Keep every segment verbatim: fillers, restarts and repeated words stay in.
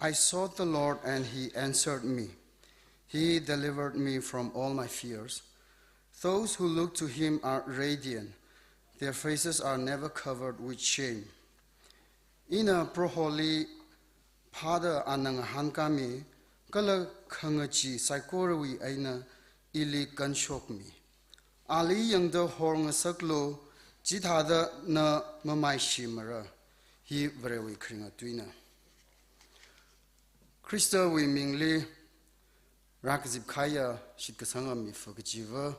I sought the Lord and he answered me. He delivered me from all my fears. Those who look to him are radiant. Their faces are never covered with shame. Ina Proholi phāda ana ngahānkāmi, kala khangachee saikorawui eina ili kanshokmi. Ali yangda horngasaklu, chithāda na mamaishimara. Hi Varewui kharinga tuina. Khristawui mingli rākazip kahaiya shitkasanga mipha kachiva,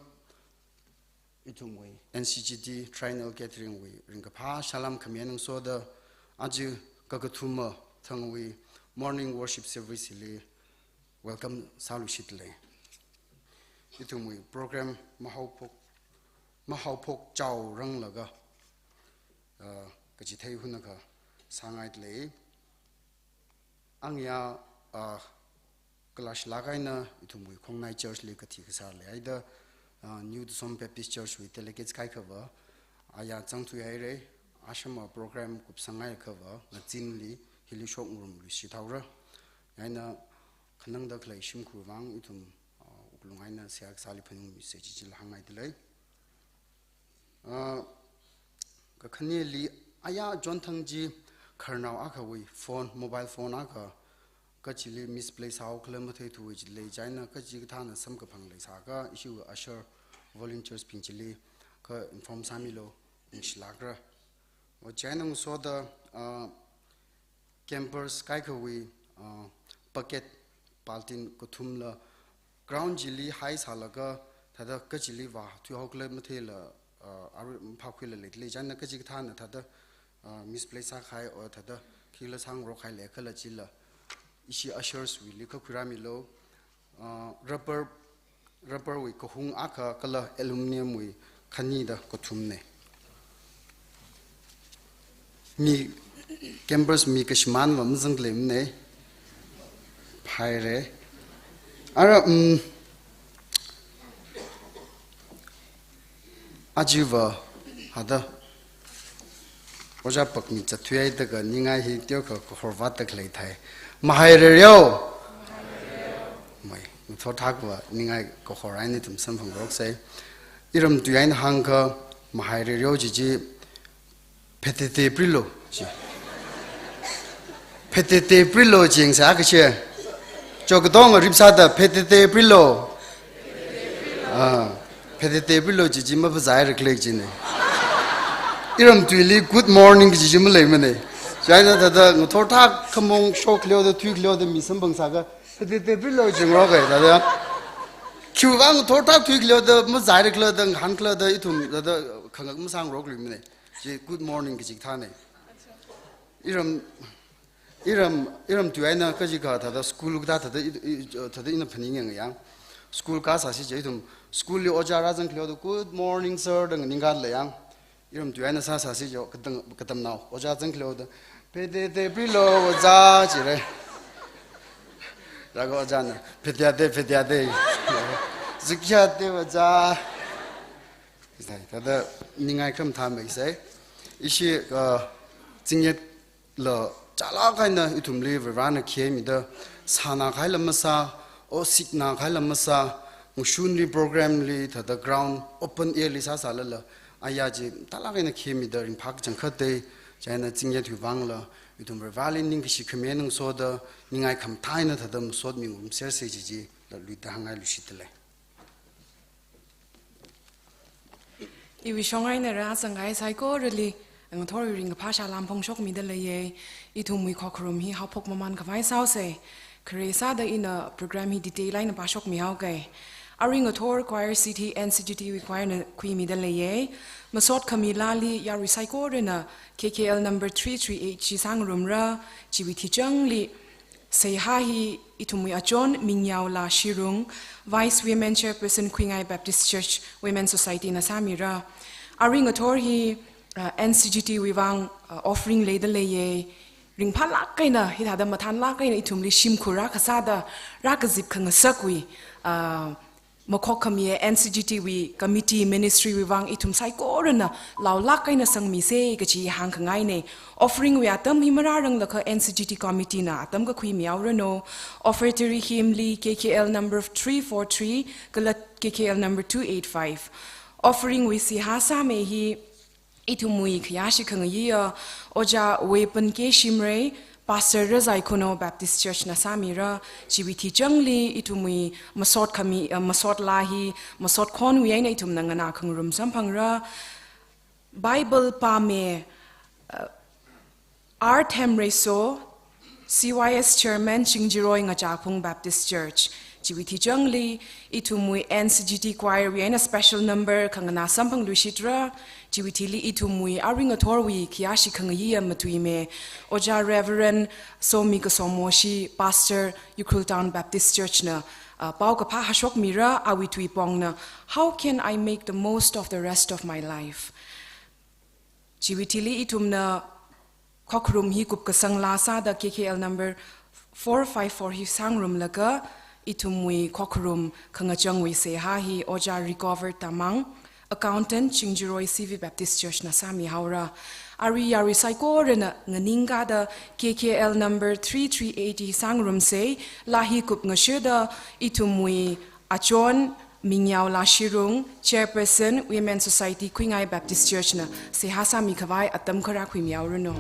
ithumwui N C G T Triennial Gathering wui ringkaphā salām khami eina ngasoda aja kakathuma thangwui morning worship service hili welcome sāluishitlei. Ithumwui program mahaophok, mahaophokchaoranglaga, ah, kachithei hunakha sāngailei. Angya, ah, kalashilāk eina ithumwui Khongnai Church li kathi kasā leihaida, ah, New Tusom Baptist Church wui delegates kaikhava, aya zangthuihaira, ashama program kupsanghaiakhava, ngazinli hili shokngarumluishithaora. Chieina khanangda khalei shimkhur vang ithum, ah, wuklung eina seihā kasāli phaningmisa chila hāngngaidalei. Ah, kakhaneli aya chonthang chi khararnao akhawui phone, mobile phone akha kachili misplace sāhaokhala matheithuwui chili, chieina kachikathāna samkaphang leisākha, ishiwui usher volunteers bing chili kha inform sāmilu, ningshilākra. Wa chieina ngasoda, ah, campers kaikhawui, ah, bucket, baltin kathumla ground chili haisālaga, thāda kachili vāthuihaokhala matheila, ah, arui maphākhuila leilei, chieina kachikathāna thāda, ah, misplace sākahai, or thāda khila sāngarokhai leikhala chila, ishi ushers wuili kha khuirāmilu, ah, rubber, rubber wui kahung akha kala aluminium wui khanida kathumna. Mi campers mi kashimānva mazangkhalei mana. Phaira. Ara, um, ajiva hāda ojā pakmi zatthuihaida khaningai hi teokha kahor vātda khalei thai. Mahairareo. Mai, ngathor thakva ningai kahor eina ithum samphangroksei. Iram tui eina hāngkha mahairareo chi chi phetete prilo chi. Phetete prilo chi yangsa kashi. Chokadong ripsāda phetete prilo. Ah, phetete prilo chi chi maphazairakhala china. Iram tuili good morning chi chi maleimana. Chieina thāda ngathor thak khamong shokleoda thuikleoda mi samphangsākha phetete prilo chi ngaroka thāda. Khiwui vang ngathor thak thuikleoda mazairakhala da, ngahānkhala da ithum thāda khangak masāngarokluimana. Chi good morning kaji kathāna. Iram, iram, iram tui eina kachikha thāda school kathā thāda i, i, thāda ina phaningyangya. School kasāsi chi ithum school li ojā rāzangkhaleo da good morning sir da nganingkhala yang. Iram tui eina sāsāsi chi katang, katamnao ojā zangkhaleo da phetete prilo ojā jira. Laga ojāna pheteate, pheteate. Zikhiate ojā. Isai, thāda ningai khamathā maisai. Ishi, ah, zingyatla chālāk eina ithumli Varena khemida, sānā kahaila masā, o siknā kahaila masā, ngashunli program li, thāda ground, open air li sāsālala, aya chi tālāk eina khemida ringphā kachangkhatta, chieina zingyat hiwui vangla, ithum Vareli ningkashi khami eina ngasoda, ningai khamathā eina thāda masot mingarumsersa chi chila luida hāngngailuishitalei. Iwui shong eina rāzanghai saikorali ngathorwui ringkaphā salām phongshokmida leiya. Ithumwui khokharum hi haophok mamān khavai sāhaosa. Khare sāda ina program hi detail eina pāshokmihaoka. Arui ngathor choir C T N C G T wui choir na khuimida leiya. Masot khami laali yarui saikorana K K L number three three eight chi sāngarumra, chiwui thichangli seihā hi ithumwui achon Mingyaola Shirung, Vice Women Chairperson Khuingai Baptist Church Women Society na sāmira. Arui ngathor hi, uh, N C G T wui vang, uh, offering leida leiya. Ringphālāk eina, hithāda mathānlāk eina ithumli shimkhur rākasāda, rākazip khangasakwui, uh, makhokkhami NCGT wui committee ministry wui vang ithum saikorana laolāk eina sangmisa kachi hāngkhangaina. Offering wui atam hi marāranglakha NCGT committee na atam kakhui mihaoranu. Offertory hymn li KKL number three four three kala KKL number two eight five. Offering wui seihā sāmi hi ithumwui khayāshi khangayiya Ojā Wepan K Shimray, Pastor Razai Khunou Baptist Church na sāmira. Chiwui thichangli ithumwui masot khami, eh, masot laa hi, masot khonwui eina ithumna nganā khangarum samphangra. Bible pāmi, eh, R Themreiso, C Y S Chairman, Chingjiroi Ngachāphung Baptist Church. Chiwui thichangli ithumwui NCGT choir wui eina special number khanganā samphangluishitra. Chiwui thili ithumwui arui ngathorwui khayāshi khangayiya matuimi Ojā Reverend Somi Kasomoshi, Pastor, Ukhrul Town Baptist Church na, uh, paokaphā hashokmira, awui tui pongna, "How can I make the most of the rest of my life?" Chiwui thili ithumna khokharum hi kupkasang laa sāda KKL number four five four hi sāngarumlaga ithumwui khokharum khangachangwui seihā hi Ojā Recover Tamang, Accountant, Chingjiroi C V Baptist Church na sāmihaora. Arui yarui saikorana nganingkāda KKL number three three eight hi sāngarumsa. Laa hi kupngasheda ithumwui achon Mingyao Lashirung, Chairperson, Women Society, Khuingai Baptist Church na seihā sāmikhavai atam kharā khuimihaoranu.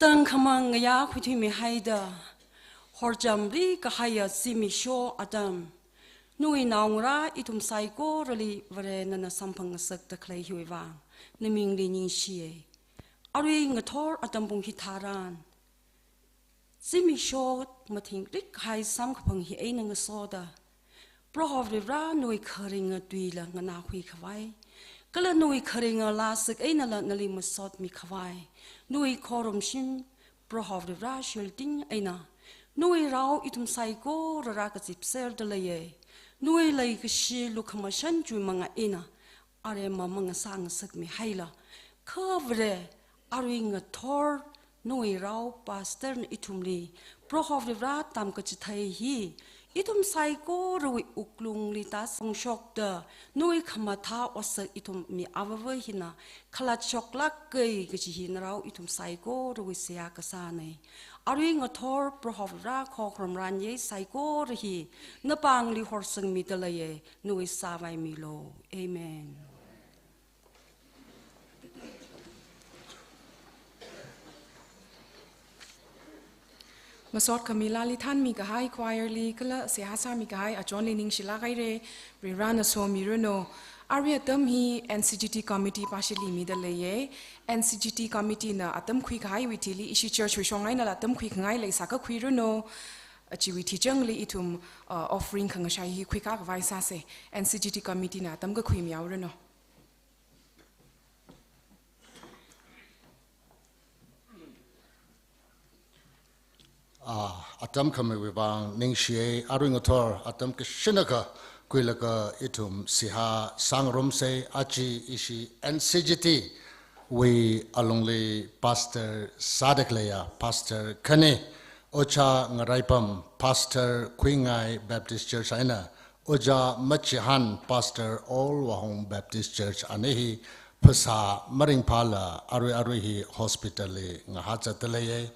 Tangkhamang ngayā khuithuimihaida, horchamli kahaiya zimiksho atam, nawui naongarā ithum saikorali Vare nana samphangngasakta khalei hiwui vang, namingli ningshiya. Arui ngathor atam pung hitharan, zimiksho mathingrik kahai samkaphang hi eina ngasoda, Proho Varivara nawui kharinga tuila nganākhui khavai, kala nawui kharinga laa sik einala nali masotmi khavai, nawui khorumshim Proho Varivara shilting eina, nawui rao ithum saikora rākazipserda leiya. Nawui leikashi lukhamashan chiwui manga eina, aremma mangasā ngasakmihaila. Kha Vare, arui ngathor nawui rao pastor na ithumli Proho Varivara tamkachithei hi, ithum saikorawui wuklungli tāsangshokta, nawui khamathā otsak ithum mi avāva hina khalatshoklāka kaji hi narao ithum saikorawui seihā kasāna. Arui ngathor Proho Varivara khokharum ranyei saikora hi napāngli horsangmida leiya, nawui sāvaimilu. Amen. Masot khami laali thanmi kahai choir li kala seihā sāmi kahai achonli ningshilāk haira, Varivarana somiranu. Arui atam hi N C G T committee pāshili mida leiya. N C G T committee na atam khui kahaiwui thili ishi church wui shong einala atam khuikhangai leisā kakhuiranu. Achiwui thichangli ithum, uh, offering khangashai hi khuikā khavai sāsa. N C G T committee na atam kakhui mihaoranu. Ah, atam khamiwui vang ningshiya, arui ngathor atam kashinakha khuilaga ithum seihā sāngarumsa. Aja ishi N C G T wui alungli pastor sāda khaleiya pastor khani, Ojā Ngaraipam, pastor Khuingai Baptist Church eina Ojā Machihan, pastor Old Wahung Baptist Church, ani hi phasā maringphāla arui arui hi hospital li ngahāzatda leiya.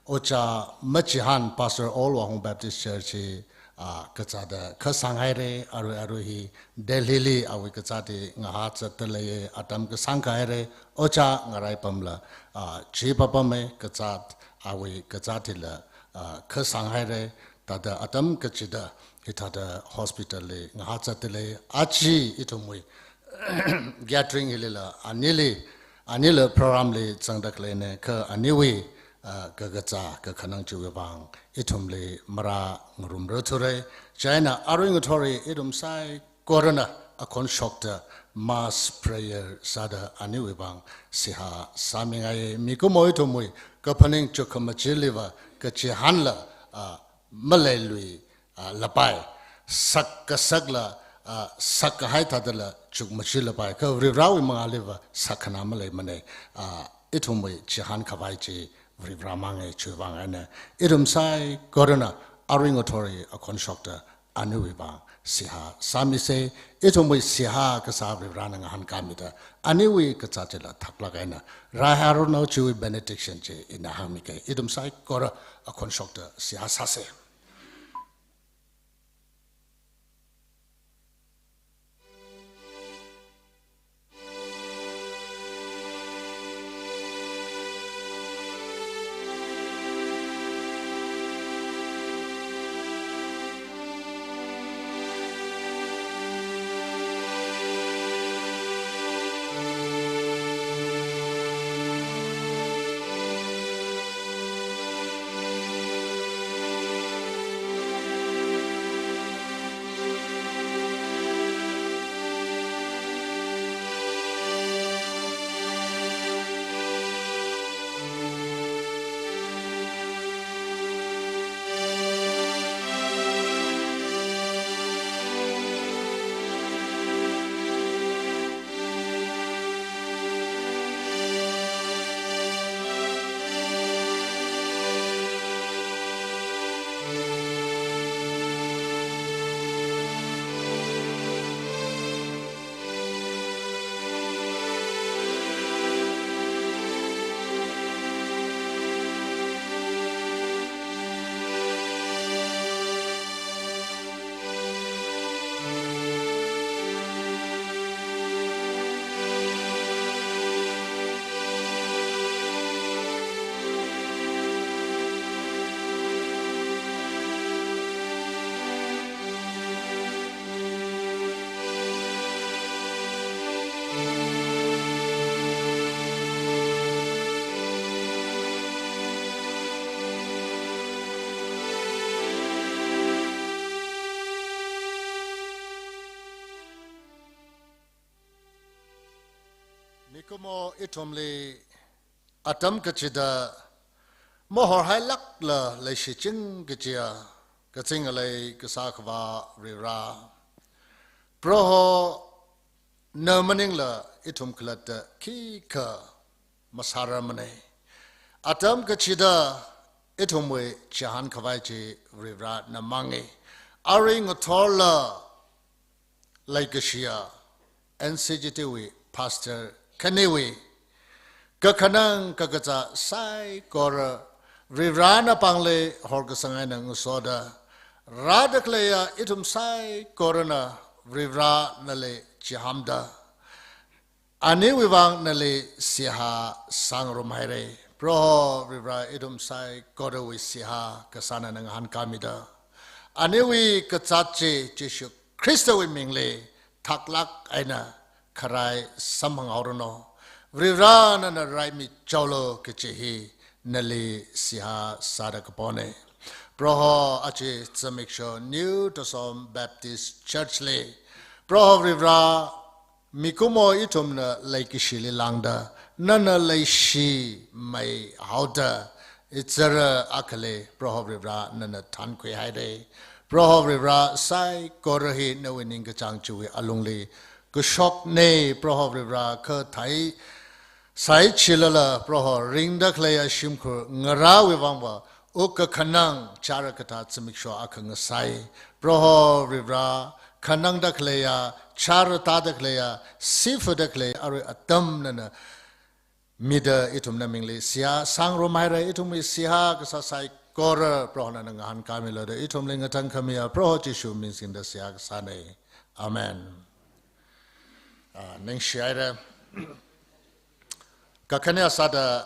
Ojā Machihan, pastor Old Wahung Baptist Church hi, ah, kazāda khasang haira, arui arui hi Delhi li awui kazāt hi ngahāzatda leiya, atam kasāngkha haira. Ojā Ngaraipamla, ah, chi papama, kazāt, awui kazāt hila, ah, khasang haira. Thāda atam kachida hithāda hospital li ngahāzatda lei. Aja ithumwui gathering hilila anili, anila program li zangda khaleina, kha aniwui, ah, kakazā kakhanang chiwui vang ithumli marāngarumrarthura. Chieina arui ngathor hi ithum saikorana akhon shokta mass prayer sāda aniwui vang seihā sāmingai. Mikumo ithumwui kaphaning chukhamachiliva kachihānla, ah, maleilui, ah, lapai. Sak kasakla, ah, sak kahai thādala chukmachilapai. Kha Varivarawui mangāliva sakkhanā maleimana. Ah, ithumwui chihān khavai chi Varivara manga, chiwui vang eina ithum saikorana arui ngathor hi akhon shokta aniwui vang seihā sāmisa. Ithumwui seihā kasā Varivarana ngahānkāmida, aniwui kazāt chila thaklāk eina raiharanu, chiwui benediction chi ina hāngmiga. Ithum saikora akhon shokta seihā sāsa. Mikumo ithumli atam kachida mahorhailākla leishiching kajiya, kazing ngalei kasā Akhava Varivara. Proho, na maningla ithum khalatta khikha masārarmana. Atam kachida ithumwui chihānkhavai chi Varivara na manga. Arui ngathorla leikashiya N C G T wui pastor khaniwui kakhanang kakazā saikora Varivarana pāngli horkasang eina ngasoda, rāda khaleiya ithum saikorana Varivara nali chihāmda, aniwui vang nali seihā sāngarumhaira. Proho Varivara, ithum saikorawui seihā kasā nana ngahānkāmida, aniwui kazāt chi Jishu Khristawui mingli thaklāk eina kharai samphanghaoranu. Varivara nana raimichaolu kaji hi nali seihā sāda kapona. Proho, aja zimiksho New Tosom Baptist Church li, Proho Varivara, mikumo ithumna leikashili lāngda, nana leishimeihaoda, izara akhali Proho Varivara nana thānkhuihaira. Proho Varivara, saikora hi nawui ningkachāng chiwui alungli kashokna. Proho Varivara, kha thai saichilala, Proho, ringda khaleiya shimkhur ngarāwui vangva, wuk kakhanang chara kathā zimiksho akha ngasai. Proho Varivara, khanangda khaleiya, chara tāda khaleiya, sifuda khaleiya arui atam nana mida ithum na mingli seihā sāngarumhaira. Ithumwui seihā kasā saikora Proho nana ngahānkāmilu da ithumli ngatangkhamiya Proho Jishu ming singda seihā kasāna. Amen. Ah, ningshihaira. Kakhane sāda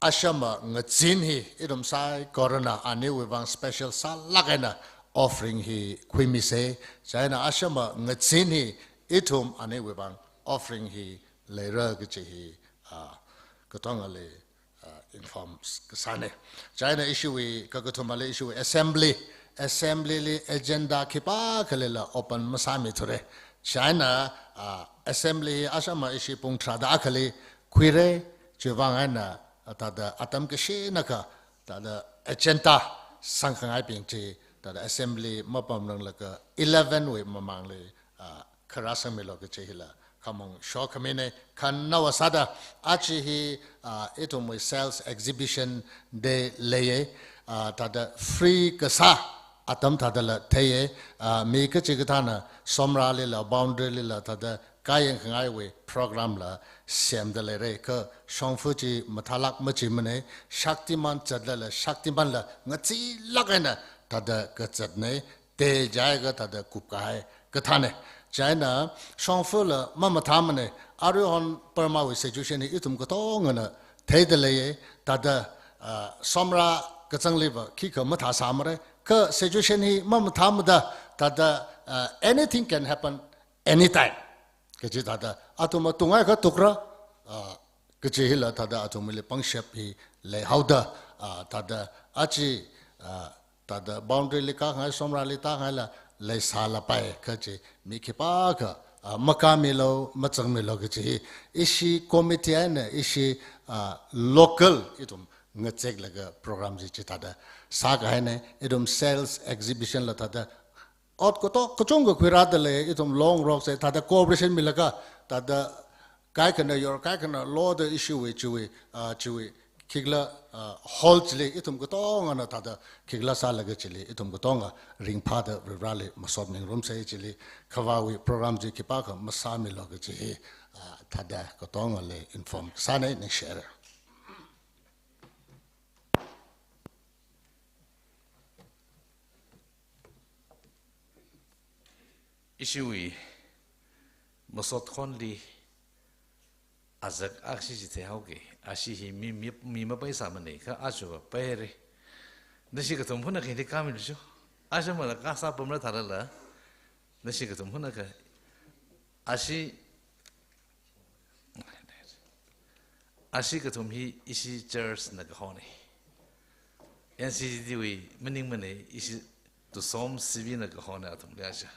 ashama ngazin hi ithum saikorana aniwui vang special sālāk eina offering hi khuimisa. Chieina ashama ngazin hi ithum aniwui vang offering hi leira kaji hi, ah, katongali, ah, inform kasāna. Chieina ishiwui kakathumali ishiwui assembly, assembly li agenda khipākhalila open masāmithura. Chieina, ah, assembly hi ashama ishi pung tharāda akhali khuira, chiwui vang eina, ah, thāda atam kashinakha, thāda agenda sangkhangaibing chi, thāda assembly mapamranglaga eleven wui mamangli, ah, kharā sangmilu kaji hila khamong shokhamina. Khanao sāda aja hi, ah, ithumwui sales exhibition day leiya, ah, thāda free kasā atam thādala theiya, ah, mi kachikathāna Somralila, Boundary lila thāda kāyangkhangaiwui program la semda leira. Kha shongfa chi mathālāk machimana, Shaktiman zatlala, Shaktiman la ngazilāk eina thāda kazatna, te jai kha thāda kupkahai kathāna. Chieina shongfala mamathāmana, aruihon Burma wui situation hi ithum katongana theida leiya, thāda, ah, Somra kazangliva khikha mathāsāmara, kha situation hi mamathāmada, thāda, ah, anything can happen anytime. Kaji thāda, athum atungai kha tukra, ah, kaji hila thāda athumli pangshap hi leihaoda, ah, thāda aja, ah, thāda Boundary li kākhangai, Somra li tākhangaila leisālapai kaji mi khipākha, ah, makāmilu, mazangmilu kaji hi ishi committee eina ishi, ah, local ithum ngazeklaga program chi chithāda sākahaina. Ithum sales exhibition la thāda ot katok kachungkha khuirāda lei, ithum longroksa, thāda cooperation milaga, thāda kaikhana yor, kaikhana loda ishiwui chiwui, ah, chiwui khikhala, ah, hall chili ithum katongana thāda khikhala sālaga chili ithum katonga ringphāda Varivarali masotmingarumsa. Chili khavāwui program chi khipākha masāmilu kaji hi, ah, thāda katongali inform kasāna, ningshihaira. Ishiwui masot khonli azak akhali chi theihaoki, ashi hi mi, mi, mi mapaisāmana, kha aja va paihaira. Nashi kathum hunakha hili kāmilu jo. Ashamala kasā pamra tharala, nashi kathum hunakha, ashi Ashi kathum hi ishi church na kahona. N C G T wui maningmana, ishi Tusom C B na kahona athumli aja.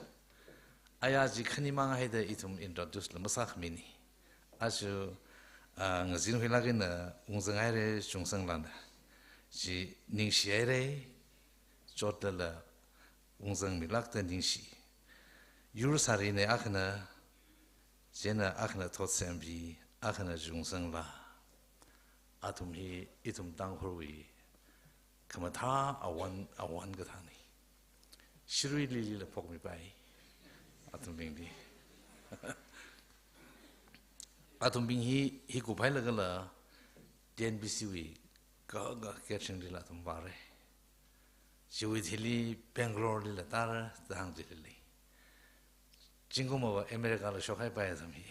Aya chi khanimang haida ithum introduce la masākhamina. Aja, ah, ngazin huilāk eina ungzang haira Chungsangla na. Chi ningshi haira, chotlala ungzangmilākta ningshi. Yur sārina akhana, chieina akhana Thotsembi, akhana Chungsangla. Athum hi ithum Tangkhulwui khamathā awon, awon kathāna. Shirui Lily la phokmipai. Athumbingli. Athumbing hi, hi kuphailagala T N B C wui kahaka catering lila athum vāra. Chiwui thili Bangalore lila tāra, tāhāng chili lei. Zingkumva America la shokhaipai athum hi.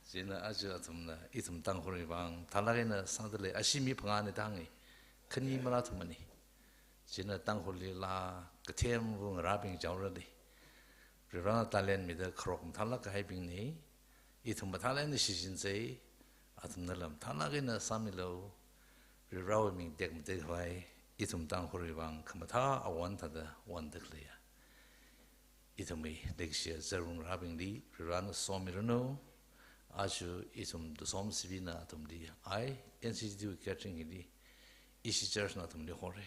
Chieina aja athumna, ithum Tangkhulwui vang, mathālāk eina sāda lei, ashi mi phangāna tāhānga, khani malāthumana. Chieina Tangkhulli laa kathem wu ngarābing jaora lei. Varivarana talent mida kharok mathālāk kahaibingna, ithum mathālāk eina shichinsa, athumnala mathālāk eina sāmilu, Varivarawui ming tekmateikhavai, ithum Tangkhulwui vang khamathā awon thāda wonda khaleiya. Ithumwui leikashiya zarung rābingli, Varivarana somiranu, aja ithum Tusom Sibina athumli, ai, N C T wui catering hili, ishi church na athumli hora.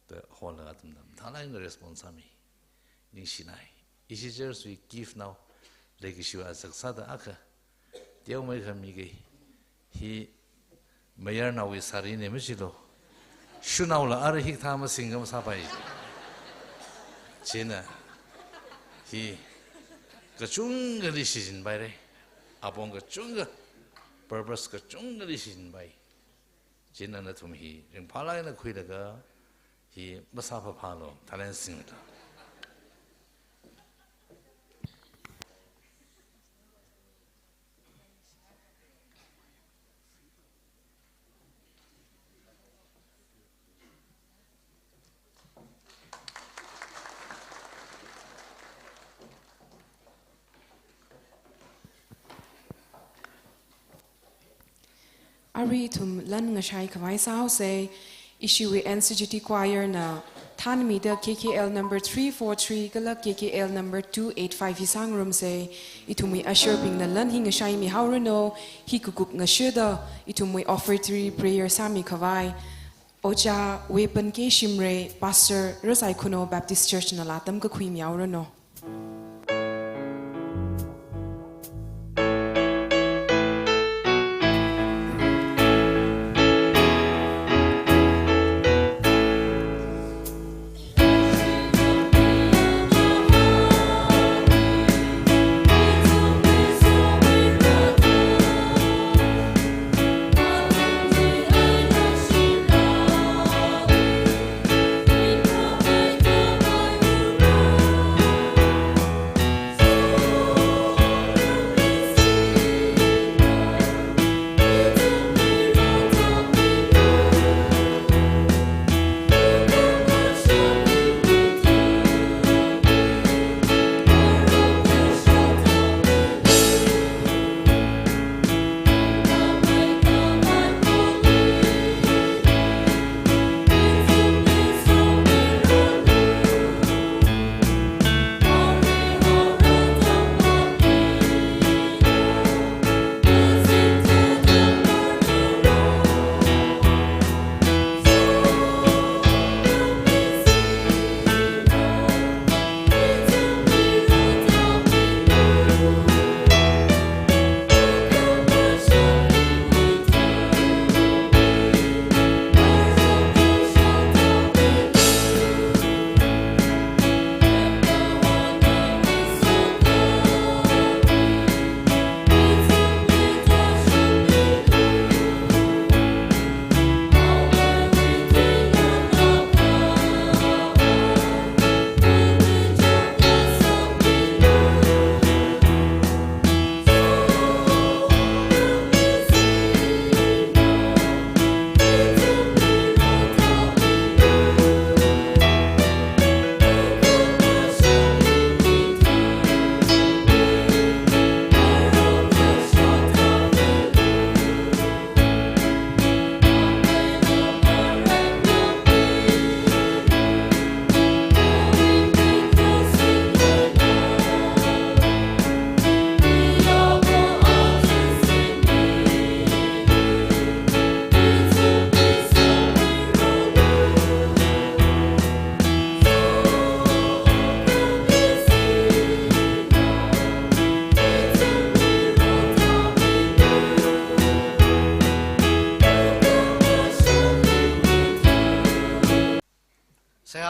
Da holaga athumna mathālāk eina response sāmi. Ningshinai. Ishi church wui gift nao, leikashiwui azak sāda akha. Teomeikha miga. Hi mayarnaowui sarina majilu. Shunaola ara hikathā masingkha masāpai. Chieina hi kachungkhali shichinpaira. Apong kachungkha, purpose kachungkhali shichinpai. Chieina nathum hi ringphālāk eina khuilaga hi masāphaphālu, talent singlu. Arui ithum lan ngashaikhavai sāhaosa, ishiwui N C G T choir na thanmida K K L number three four three kala K K L number two eight five hi sāngarumsa, ithumwui usher bingna lan hi ngashaimihaoranu, hi kakup ngashida, ithumwui offertory prayer sāmikhavai, Ojā Wepan K Shimray, Pastor Rasaikhunou Baptist Church nala tamkakhuimihaoranu.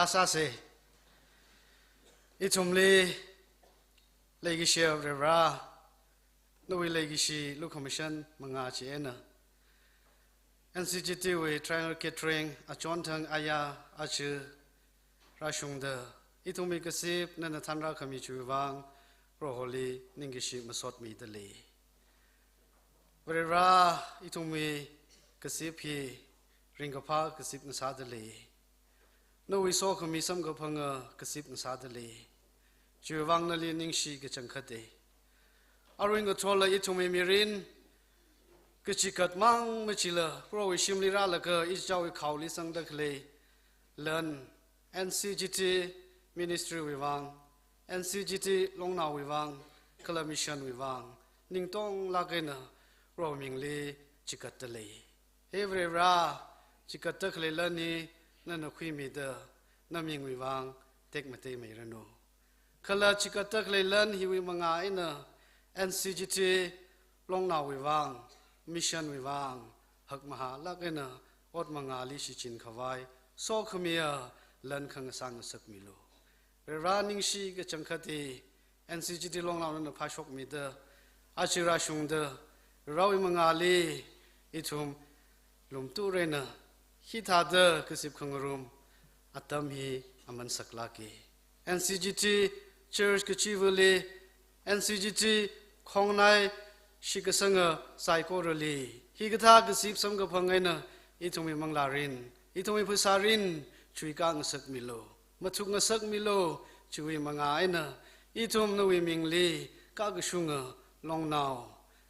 sāsa. Ithumli leikashiya Varivara, nawui leikashi lukhamashan mangā chieina N C G T wui Triangle Catering achonthang aya aja rāshungda ithumwui kazip nana thanrākhami chiwui vang Proholi ningkashi masot midalei. Varivara, ithumwui kazip hi ringkaphā kazip ngasādalei. Nawui sokhami samkaphanga kazip ngasādalei. Chiwui vang nali ningshi kachangkhata. Arui ngathorla ithumwui mirin kachikat mang machila, Prohowui shimli rālaga ichichāwui khaoli sangda khalei lan N C G T Ministry wui vang, N C G T Longnaowui vang, kala mission wui vang, ningtonglāk eina Proho mingli chikatdalei. He Varivara, chikatda khalei lan hi nana khuimida, namingwui vang tekmateimeiranu. Kala chikatda khalei lan hiwui mangā eina N C G T Longnaowui vang, mission wui vang, hakmahālāk eina ot mangāli shichin khavai sokhamiya lan khangasā ngasakmilu. Varivara, ningshi kachangkhat hi N C G T Longnao nana phāshokmida, aja rāshungda, Varewui mangāli ithum lumtur eina hithāda kazip khangarum atam hi aman saklāka. N C G T Church kachivali, N C G T khongnai shitkasanga saikorali, hikathā kazip samkaphang eina ithumwui manglārin, ithumwui phasārin chuikā ngasakmilu, mathuk ngasakmilu. Chiwui mangā eina ithum nawui mingli kakashunga Longnao,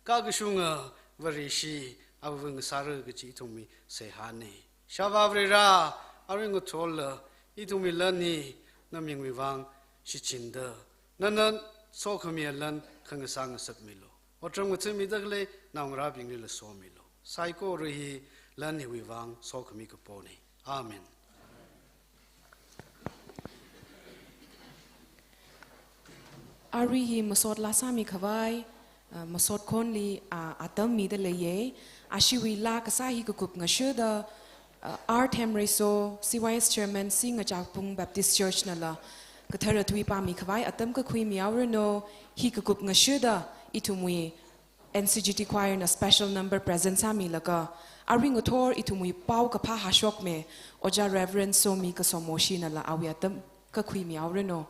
kakashunga Vareshi avāva ngasāra kaji ithumwui seihāna. Ishāvā Varivara, arui ngathorla ithumwui lan hi namingwui vang shichinda, nana sokhamiya lan khangasā ngasakmilu. Otram ngathāmida khalei naongarābinglila somilu. Saikora hi lan hiwui vang sokhami kapona. Amen. Arui hi masot laa sāmi khavai, uh, masot khonli, uh, atam mida leiya. Ashiwui laa kasā hi kakup ngashida, uh, R Themreiso, C Y S Chairman, C Ngachakpung Baptist Church nala kathara tui pāmi khavai atam kakhui mihaoranu. Hi kakup ngashida ithumwui N C G T Choir na special number present sāmilaga, arui ngathor ithumwui paokaphā hāshokmi Ojā Reverend Somi Kasomoshi nala awui atam kakhui mihaoranu.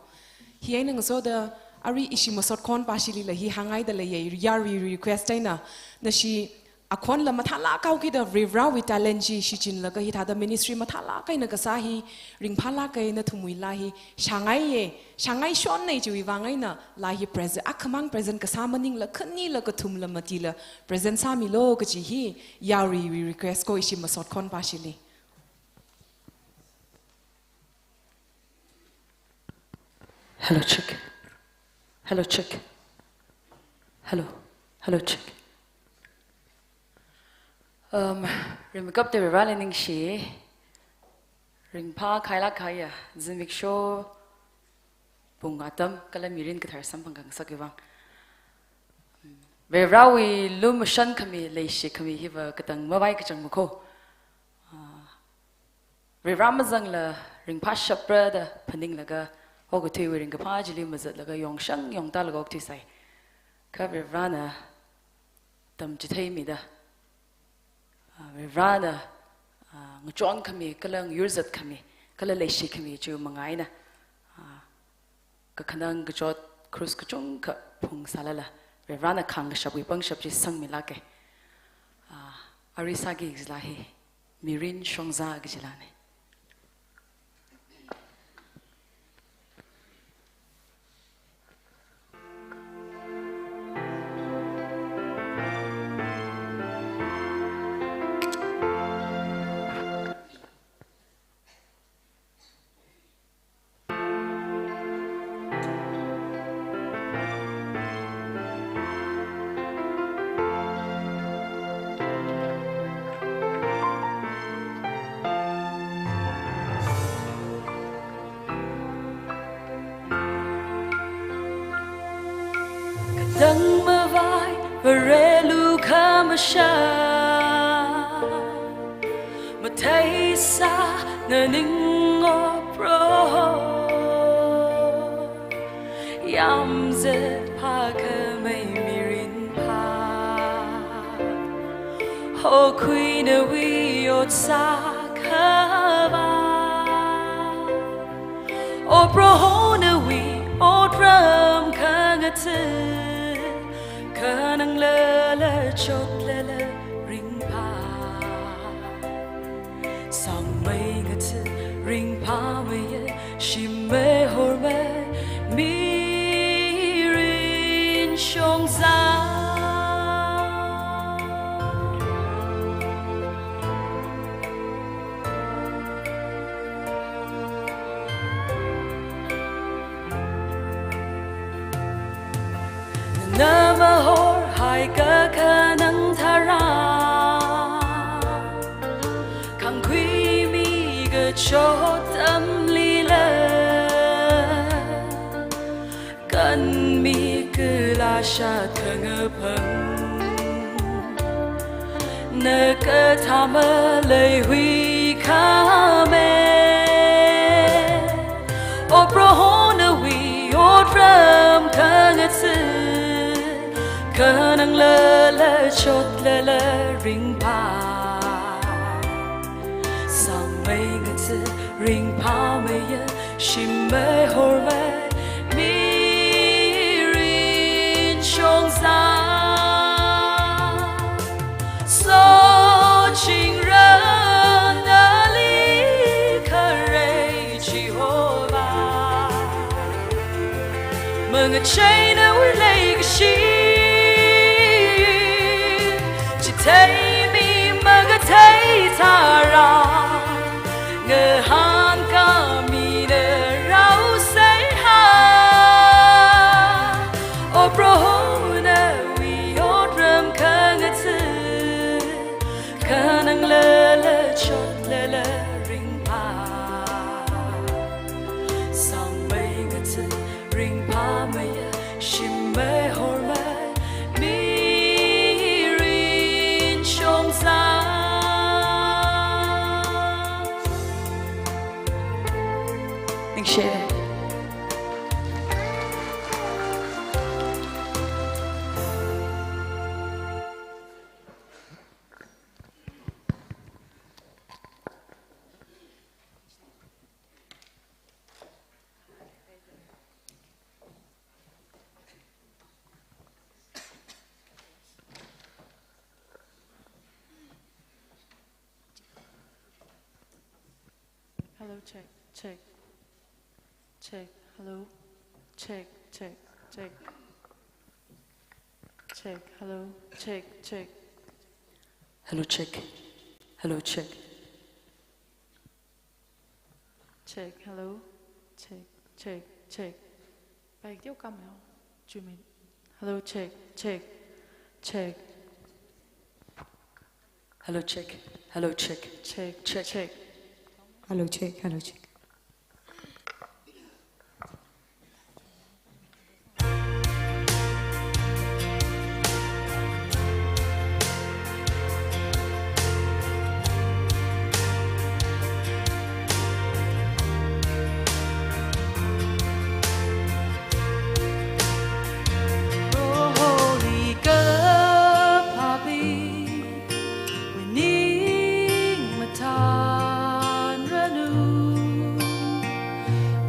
Hi eina ngasoda arui ishi masot khon pāshilila hi hāngngaida leiya, yaruiwui request eina, nashi akhonla mathālāk haokida Varivarawui talent chi shichinlaga hithāda ministry mathālāk eina kasā hi ringphālāk eina nathumwui laa hi shāngaiya, shāngaishonna. Chiwui vang eina laa hi present, akhamang present kasā maningla khanila kathumla matila present sāmilu kaji hi yaruiwui request ko ishi masot khon pāshili. Hello, check. Hello, check. Hello. Hello, check. Um, ringkapta Varivarali ningshi, ringphākhailāk kahaiya zimiksho pung atam kala mirin kathar samphang khangasak vang, Varivarawui lumashan khami, leishi khami hiva katang mavai kachang makho. Ah, Varivara mazangla ringphāshapra da phaninglaga, okathuiwui ringkaphā chili mazatlaga yongshang yongtālaga okthuisai. Kha Varivarana tamchitheimida, ah, Varivarana, ah, ngachon khami, kala ngayurzat khami, kala leishi khami chiwui mangā eina, ah, kakhanang kachot cross kachungkha phungsālala, Varivarana khāngkashapwui pangshap chi sangmilāka. Ah, arui sāki kajila hi mirin shongza kajilana. Katang mavai Vare lukhamashan, matheisā naning o Proho. Yamzat phākhamei mirin phā, hokhuinawui ot sākhavai. O Proho nawui otram khangathan, khananglala chotlala ringphā. Sangmei ngatha ringphāmeiya, shimei hormei mirin shongza. Namahorhai kakhanang tharan, khangkhuimi kachot atamlila, kanmi kala shat khangaphang, na kathā maleihui khami. O Proho nawui otram khangatha, khananglala chotlala ringphā. Sangmei ngatha ringphāmeiya, shimei hormei mirin shongza. Sochingran ali kharei Jehovah, mangacheina uilei kashi, chitheimi makathei tharan, ngahānkāmina rao seihā. O Proho nawui otram khangatha, khananglala chotlala ringphā. Sangmei ngatha ringphāmeiya, shimei hormei mirin shongza. Ningshi. Hello, check, check, check, hello, check, check, check, check, hello, check, check. Hello, check, hello, check. Check, hello, check, check, check. Bai, teo kam yo. Jumin. Hello, check, check, check. Hello, check. Hello, check. Check, check, check. Hello, check. Hello, check. Proholi kaphapi, ning mathānranu,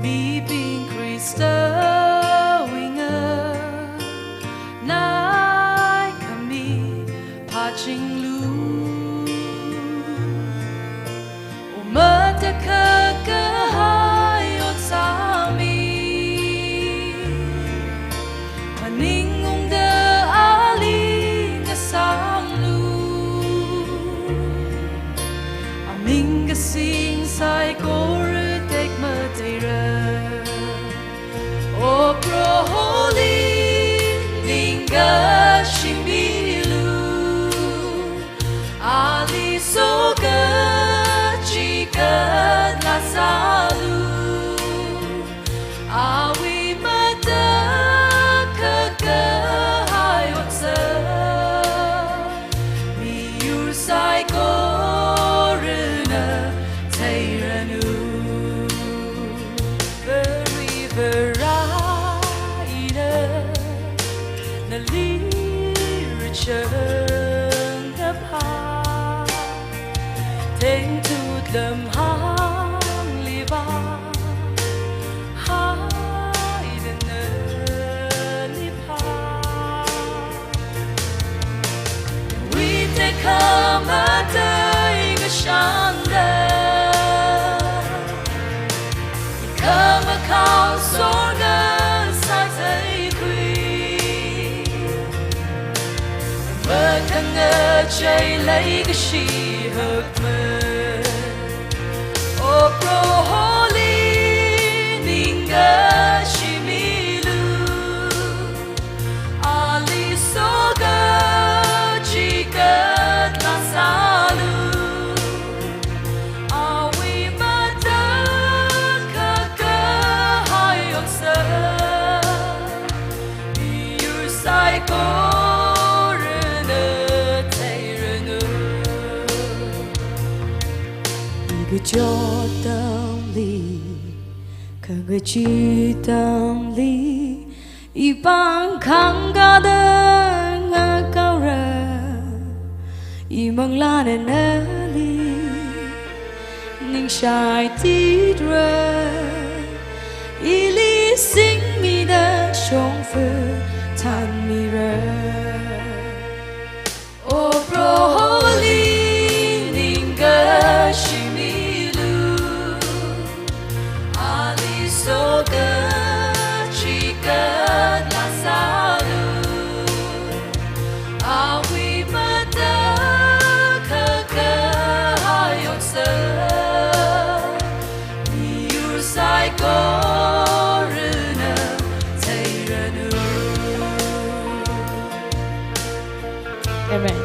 mibing Khristawui nganaikhami phāchinglu. O matakhak kahai ot sāmi, maningungda ali ngasanglu. Aming kasing saikora tekmateira. O Proholi ningkashi milu, ali sokachikat lasa Mathang ngachei leikashi hakmei. O Proholi ningkashi milu. Ali sokachikat ngasālu. Awui matakhak kahai otsak. Miyur saikorana theiranu. Kachot atamli, khangachi atamli, ipāng khangkada ngakaora, imanglāna nali ningshai titra, ili singmida shongfa thanmira. O Proholi ningkashi milu. Ali sokachikat ngasālu. Awui matakhak kahai otsak. Miyur saikorana theiranu. Amen.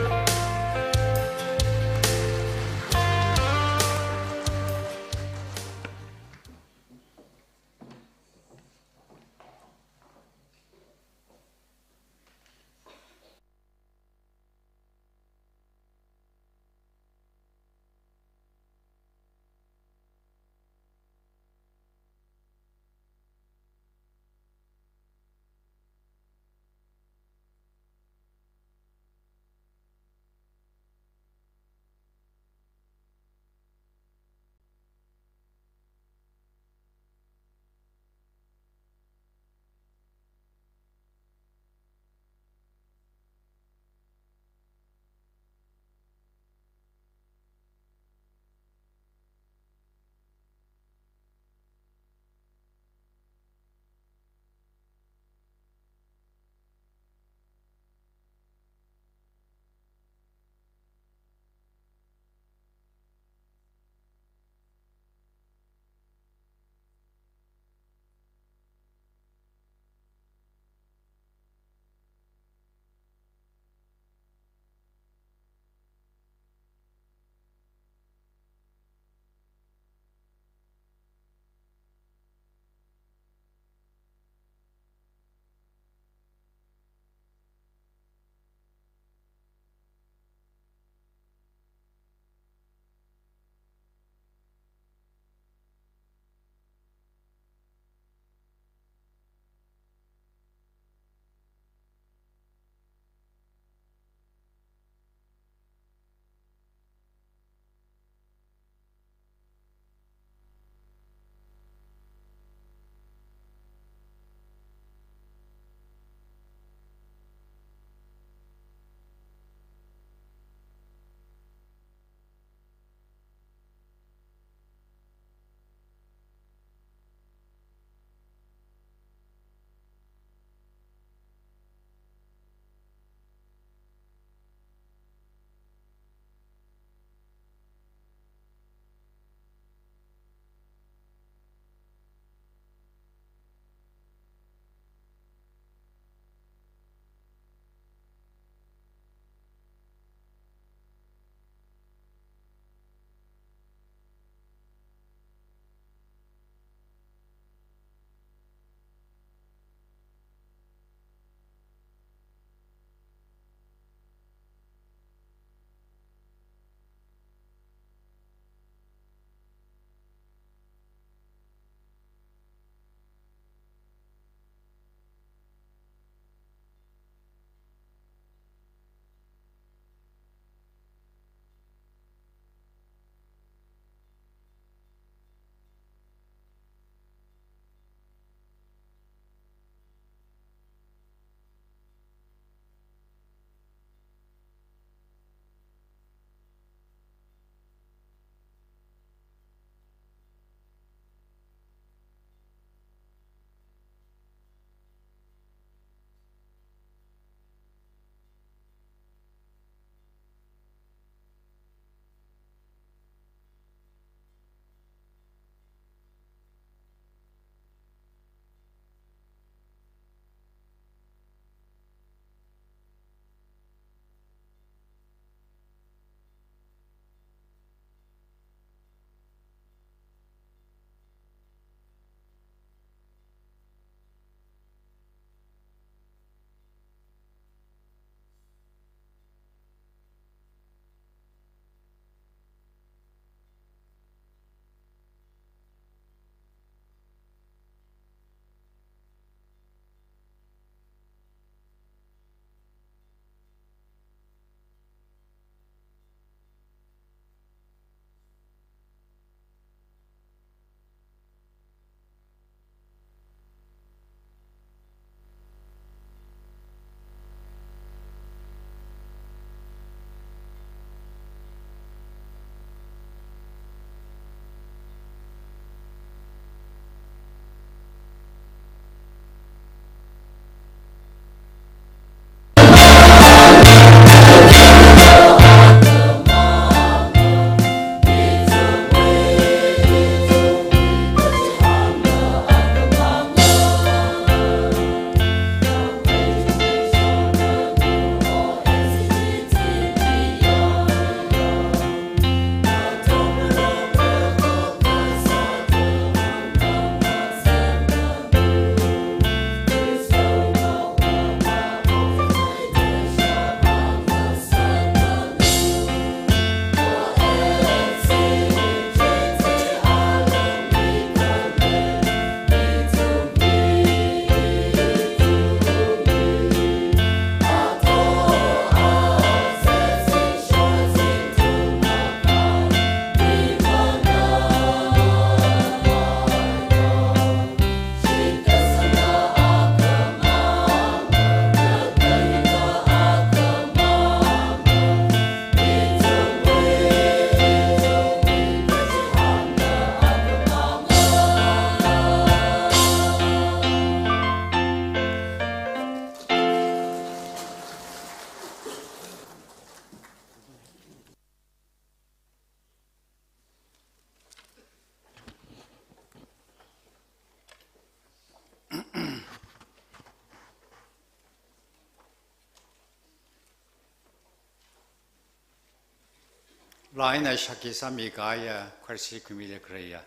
Laina shākhi sāmikahaiya choir shikhami leikharāya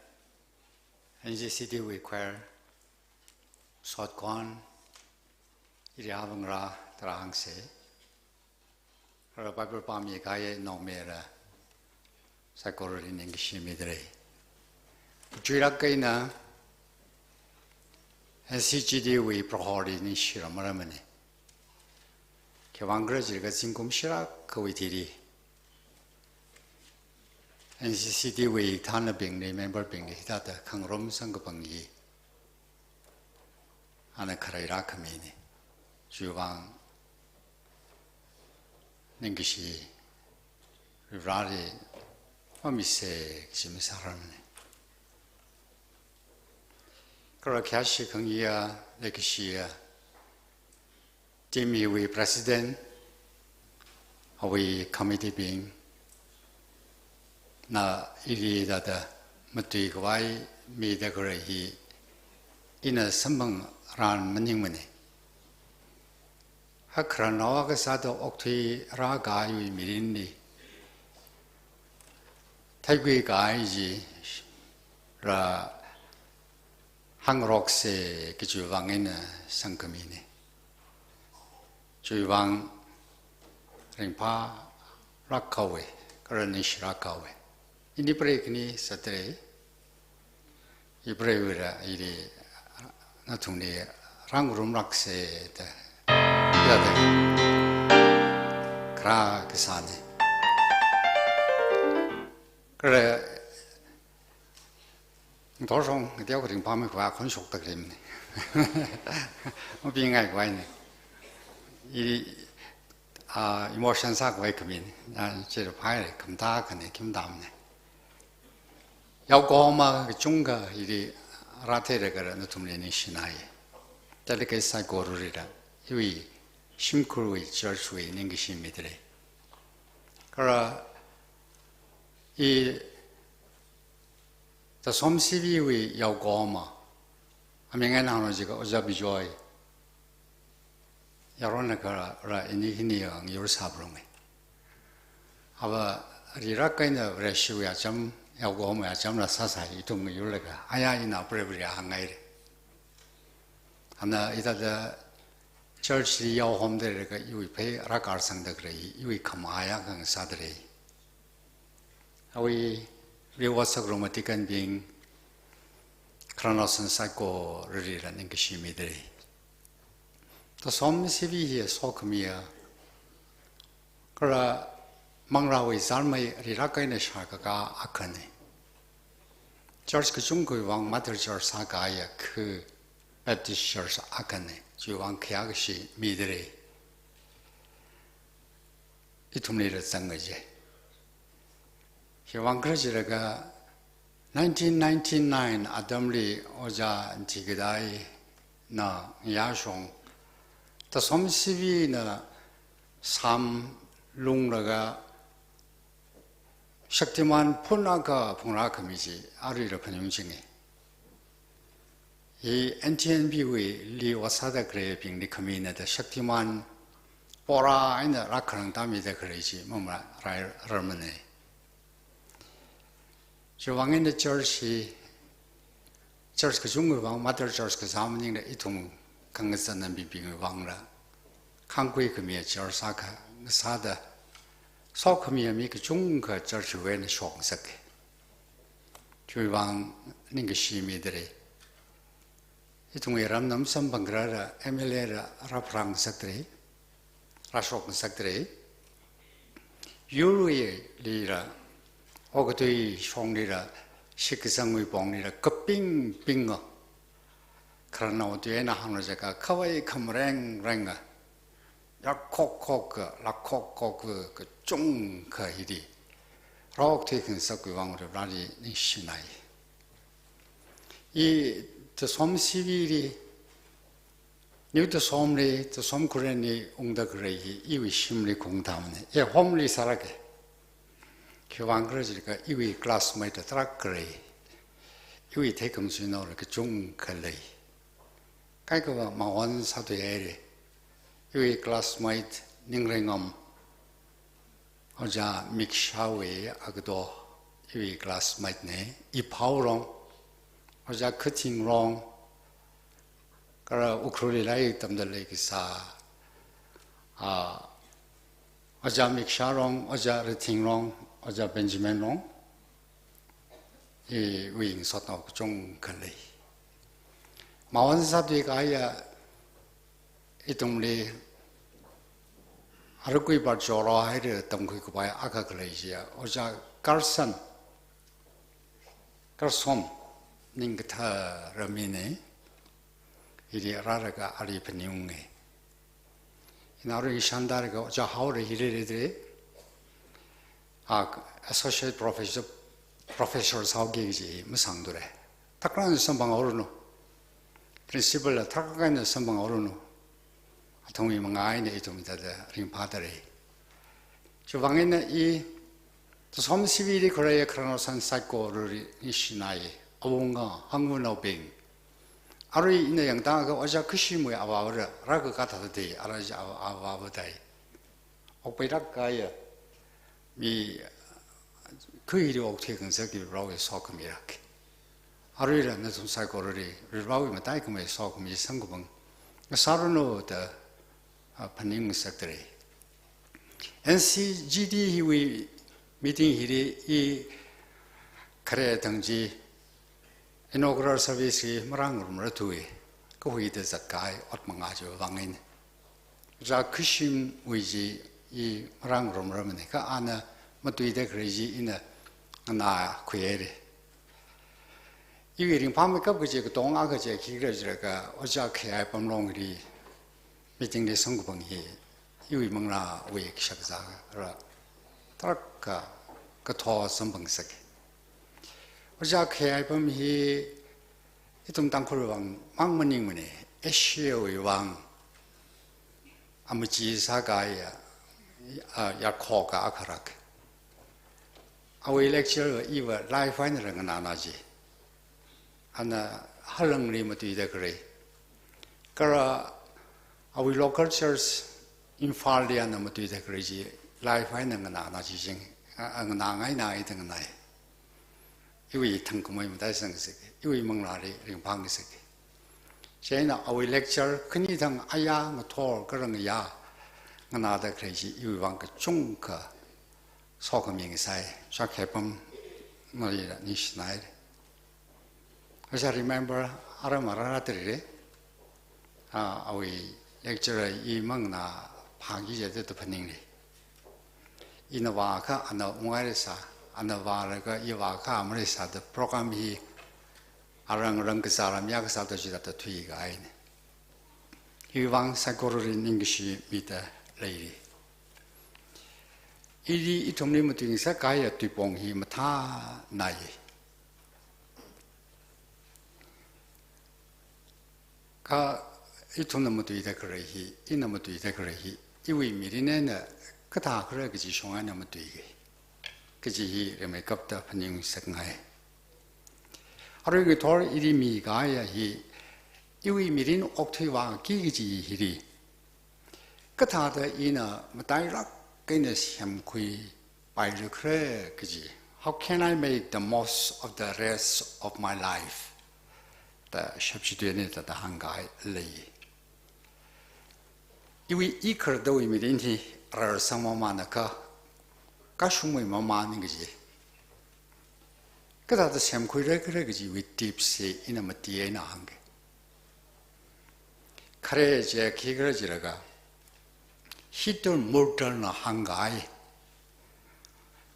N C C D wui choir, Sotkhon, Iriavangra, Tarahangse. Kala Bible pāmikahaiya naomayara saikorali ningkashi midalei. Chuilāk eina N C C D wui Proholi ningshira maramane. Khiwuivang khala jilaga zingkum shilāk kahaiwui thili N C C D wui thānabingli, member bingli hithāda khangarum sangkapang hi ana kharei rākhamine. Chiwuivang ningkashi Vareli mamise kaji masārarmane. Kala khayāshi khangayiya, leikashiya team hiwui president, awui committee bing, na ili dada matuikhavai mida khalei hi ina samphang ran maningmane. Hakharan lawa kasāda okthui rākahaiwui mirinli theikhui kahai chila hāngrokse kajiwui vang eina sangkhamine. Chiwuivang ringphālāk haowe, kala ningshilāk haowe. Ini break ni sāda lei, i break wuila ili nathumli rāngarumlākse da yāda kharā kasāne. Kala ngathor shong ngateokha ringphāmeikhavai khon shokda khalemane. Mabingngaikhavai ne. I, ah, emotion sākhavai khamine. Ah, chili phaire, khamda khane, khimdamne. Yaokahoma kachungkha ili rātheilaga nathumli ningshinai. Thālaga saikoralila iwui shimkhurwui church wui ningkashi midalei. Kala i Tasom C V wui yaokahoma, aming eina hānglu jiakha Ojā Bijoy, yaronnaola ini hina ngayur sāphalunge. Ava rilāk eina Vareshiwui acham, yaokahomawui achamla sāsai, ithum ngayurlaga, aya ina Proholi hāngngaile. Ana hithāda church li yaohomdalei kha iwui phei rākarsangda khalei, iwui khamayā khangasāda lei. Awui reward sākharuma deacon bing, khararnaosan saikoralila ningkashi midalei. Tasom C V hi sokhamiya, kala manglāwui zārmei rilāk eina shākakā akhane. Church kachungkhawui vang mother church sākahaiya khu Baptist church akhane. Chiwuivang khayākashi midalei. Ithumlila zanga je. Khiwuivang khala jilaga nineteen ninety-nine atamli Ojā Nthikadai na ngayā shong, Tasom C V na samlunglaga Shaktiman phun akha phungrākhami chi aruila phaningungchinge. Hi N T N B wuili ot sāda khaleibingli khamina da Shaktiman pora eina rākharang tāmida khalei chi mamarāirarmane. Chiwuivang eina church hi, church kachungwui vang, mother church kasā maningla ithum khangazan nambibingwui vangla khangkhui khamiya church akha ngasāda, sokhamiya mi kachungkha church wui eina shokngasake. Chiwuivang ningkashi midalei. Ithumwui ramna masamphang kharāla M L A la rāpharāngasakda lei, rāshokngasakda lei. Yurwuilila, okathui shonglila, shitkasangwui ponglila kapingbinga, khararnao tui eina hānglu jiakha khavai khamareng renga, yakkhokkhoka, lakkhokkhoka kachungkha hili rāokthui khangasakwui vang Vareli ningshinai. I Tasom C V li, New Tasomli, Tasom Khurenli ungda khalei hi iwui shimli khaung tāmane. E, home li sālāke. Khiwuivang khala jilaga iwui classmate tarākha lei. Iwui theikhamashinaola kachungkha lei. Kaikhava mawon sāthuihaire. Iwui classmate Ningreingam, Ojā Mikshawui agato, iwui classmate ne, iphaorong, Ojā Khatingrong, kala Ukhrulli lairik tamda leikasā, ah, Ojā Miksharong, Ojā Rathingrong, Ojā Benjaminrong, iwui ngasotnao kachungkha lei. Mawan sāthui kahaiya ithumli, arui kuibar choro haira tamkhui kapai akha khalei chiya, Ojā Carson, Carson, ningkathā rāmi ne, hili rālaga ali phaningunge. Ina arui shanda laga Ojā Haora hili leidalei, ah, Associate Professor, Professor sāuki kaji masāngdalei. Thaklāk eina samphanghaoranu. Principal la thaklāk eina samphanghaoranu. Athumwui mangā eina ithum thāda ringphādalei. Chiwuivang eina i, Tusom C V li khuiya khararnaosan saikorali ningshinai, awunga, hangvanaobing. Arui ina yangtaka Ojā Khashimwui avāvara, rākakā thāda thei, ara chi avā, avāva thei. Okpailāk kahaiya, mi khuili okthui khangasak ki rao sokhami lāk. Aruila nathum saikorali, Varivarāwui mataikhamei sokhami samkaphang ngasāranu da, ah, phaningngasakdalei. N C G D hiwui meeting hili i khare thang chi inaugural service hi marāngarumrar thuwa, kahuida zatkahai ot mangā chiwuivang eina. Ojā Khashimwui chi i marāngarumrar mane, kha ana matuida khalei chi ina nganākhuihaira. Iwui ringphāmeikap kaji katonga kaji khikhala jilaga Ojā Khayai Pamlongli meeting li samkaphang hi iwui manglāwui kashakazā rā tarākha kathā samphangngasaka. Ojā Khayai Pam hi ithum Tangkhulwui vang mang maningmane, Asia wui vang amachee sākahaiya, ah, yarkhoka akha lāk. Awui lecture va iva live eina nganāna chi. Ana Halangli matuida khalei, kala awui local church Imphalli ana matuida khalei chi live eina nganāna chi ching, ah, ah, nganāngaina ithum nganāi. Iwui thangkhamei mataisang sāki, iwui manglāli ringphāngasaki. Chieina awui lecture khani thang aya ngathor kala ngayā nganāda khalei chi iwui vang kachungkha sokhami ngasai, Ojā Khayai Pam malila ningshinai. Ojā remember ara marāra tiri, ah, awui lecture i manganāphāki jida phaningli. Ina vākha ana ungai leisā, ana vālaga i vākha ama leisāda program hi arang rang kasā lam ya kasā da jida thuikahaina. Hiwui vang saikorali ningkashi mida leili. Ili ithumli matuingasak kahaiya tuipong hi mathānai. Kha ithumna matuida khalei hi, ina matuida khalei hi, iwui mirin eina kathākhala kaji shong eina matuiki kaji hi rimeikapta phaningsakngai. Arui ngathor ili mikahaiya hi, iwui mirin okthuivāki kaji hili kathāda ina matailāk eina semkhuipailakhala kaji. How can I make the most of the rest of my life? Da shapshi tuini da da hāngkahai lei. Iwui i khalattawui mirin hi rarsang mamānakha, kashungmei mamān kaji. Kathāda semkhuilakhala kajiwui tips hi ina mati eina hāngki. Khare chi khikhala jilaga, Hector Murdochna hāngkahai,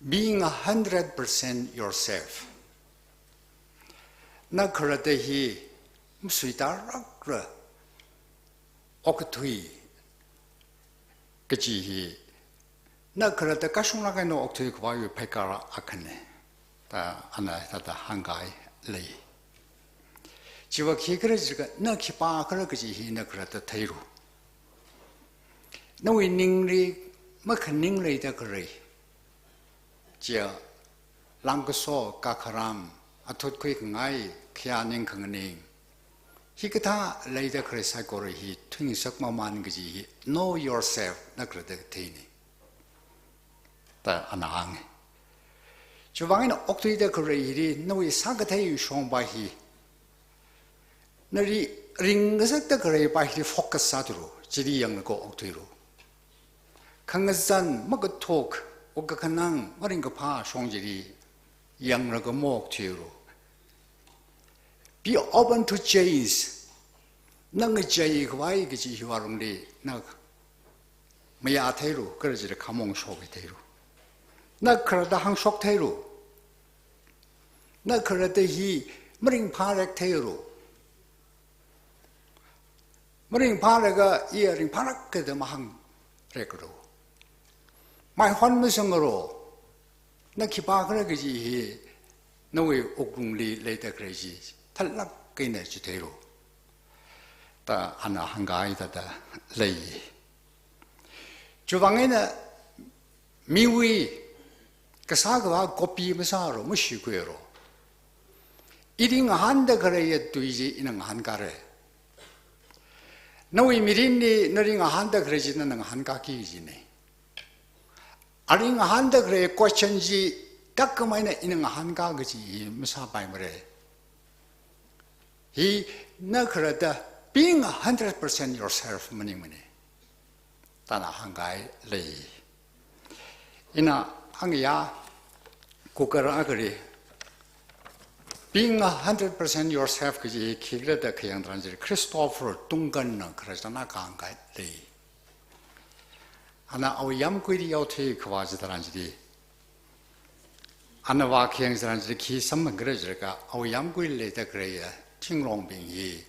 being a hundred percent yourself. Na khalatta hi masuitālākla okathui kaji hi, na khalatta kashunglāk eina okthui khavaiwui pheikar akhana da ana thāda hāngkahai lei. Chiva khikhala jilaga, na khipākhala kaji hi na khalatta theilu. Nawui ningli makhaning leida khalei, chiya langkaso, kakharam, athut khuikhangai, khayā ningkhanganing, hikathā leida khalei saikora hi thuingasak mamān kaji hi, know yourself, na khalatta theini. da ana hānga. Chiwuivang eina okthuida khalei hili, nawui sākathei shongpa hi, nali ringngasakda khaleipa hili focus sāthuilu, chili yanglaga okthuilu. Khangazan, makathuk, ot kakhanang, maringkaphā shong chili yanglaga maokthuilu. Be open to change. Na ngachei khavai kaji hiwui lungli, na mayātheilu, kala chili khamong shoktheilu. Na khalatta hāngshoktheilu. Na khalatta hi maringphālāk theilu. Maringphālaga, iya ringphālāka da mahānglāklu. Maihon masangalu. Na khipākhala kaji hi nawui wuklungli leida khalei chi thālāk eina chitheilu, da ana hāngkahai thāda lei. Chiwuivang eina miwui kasā khavā copy masālu, mashikhuilu. Ili ngahānda khaleiya tui chi ina ngahānkāra. Nawui mirinli nali ngahānda khalei chi nana ngahānkāki kajina. Ali ngahānda khalei question chi kakkhamei eina ina ngahānkā kaji hi masāpaimara. Hi na khalatta being a hundred percent yourself maningmana, da ana hāngkahai lei. Ina hānga ya, kukar akhali, being a hundred percent yourself kaji hi khikhala da khayang tharan chili, Christopher Duncan na khararchan akha hāngkahai lei. Ana awui yāmguili yaothui khavā chitharan chili, ana vākhayang tharan chili khi samphangkhala jilaga, awui yāmguili leida khaleiya thinglongbing hi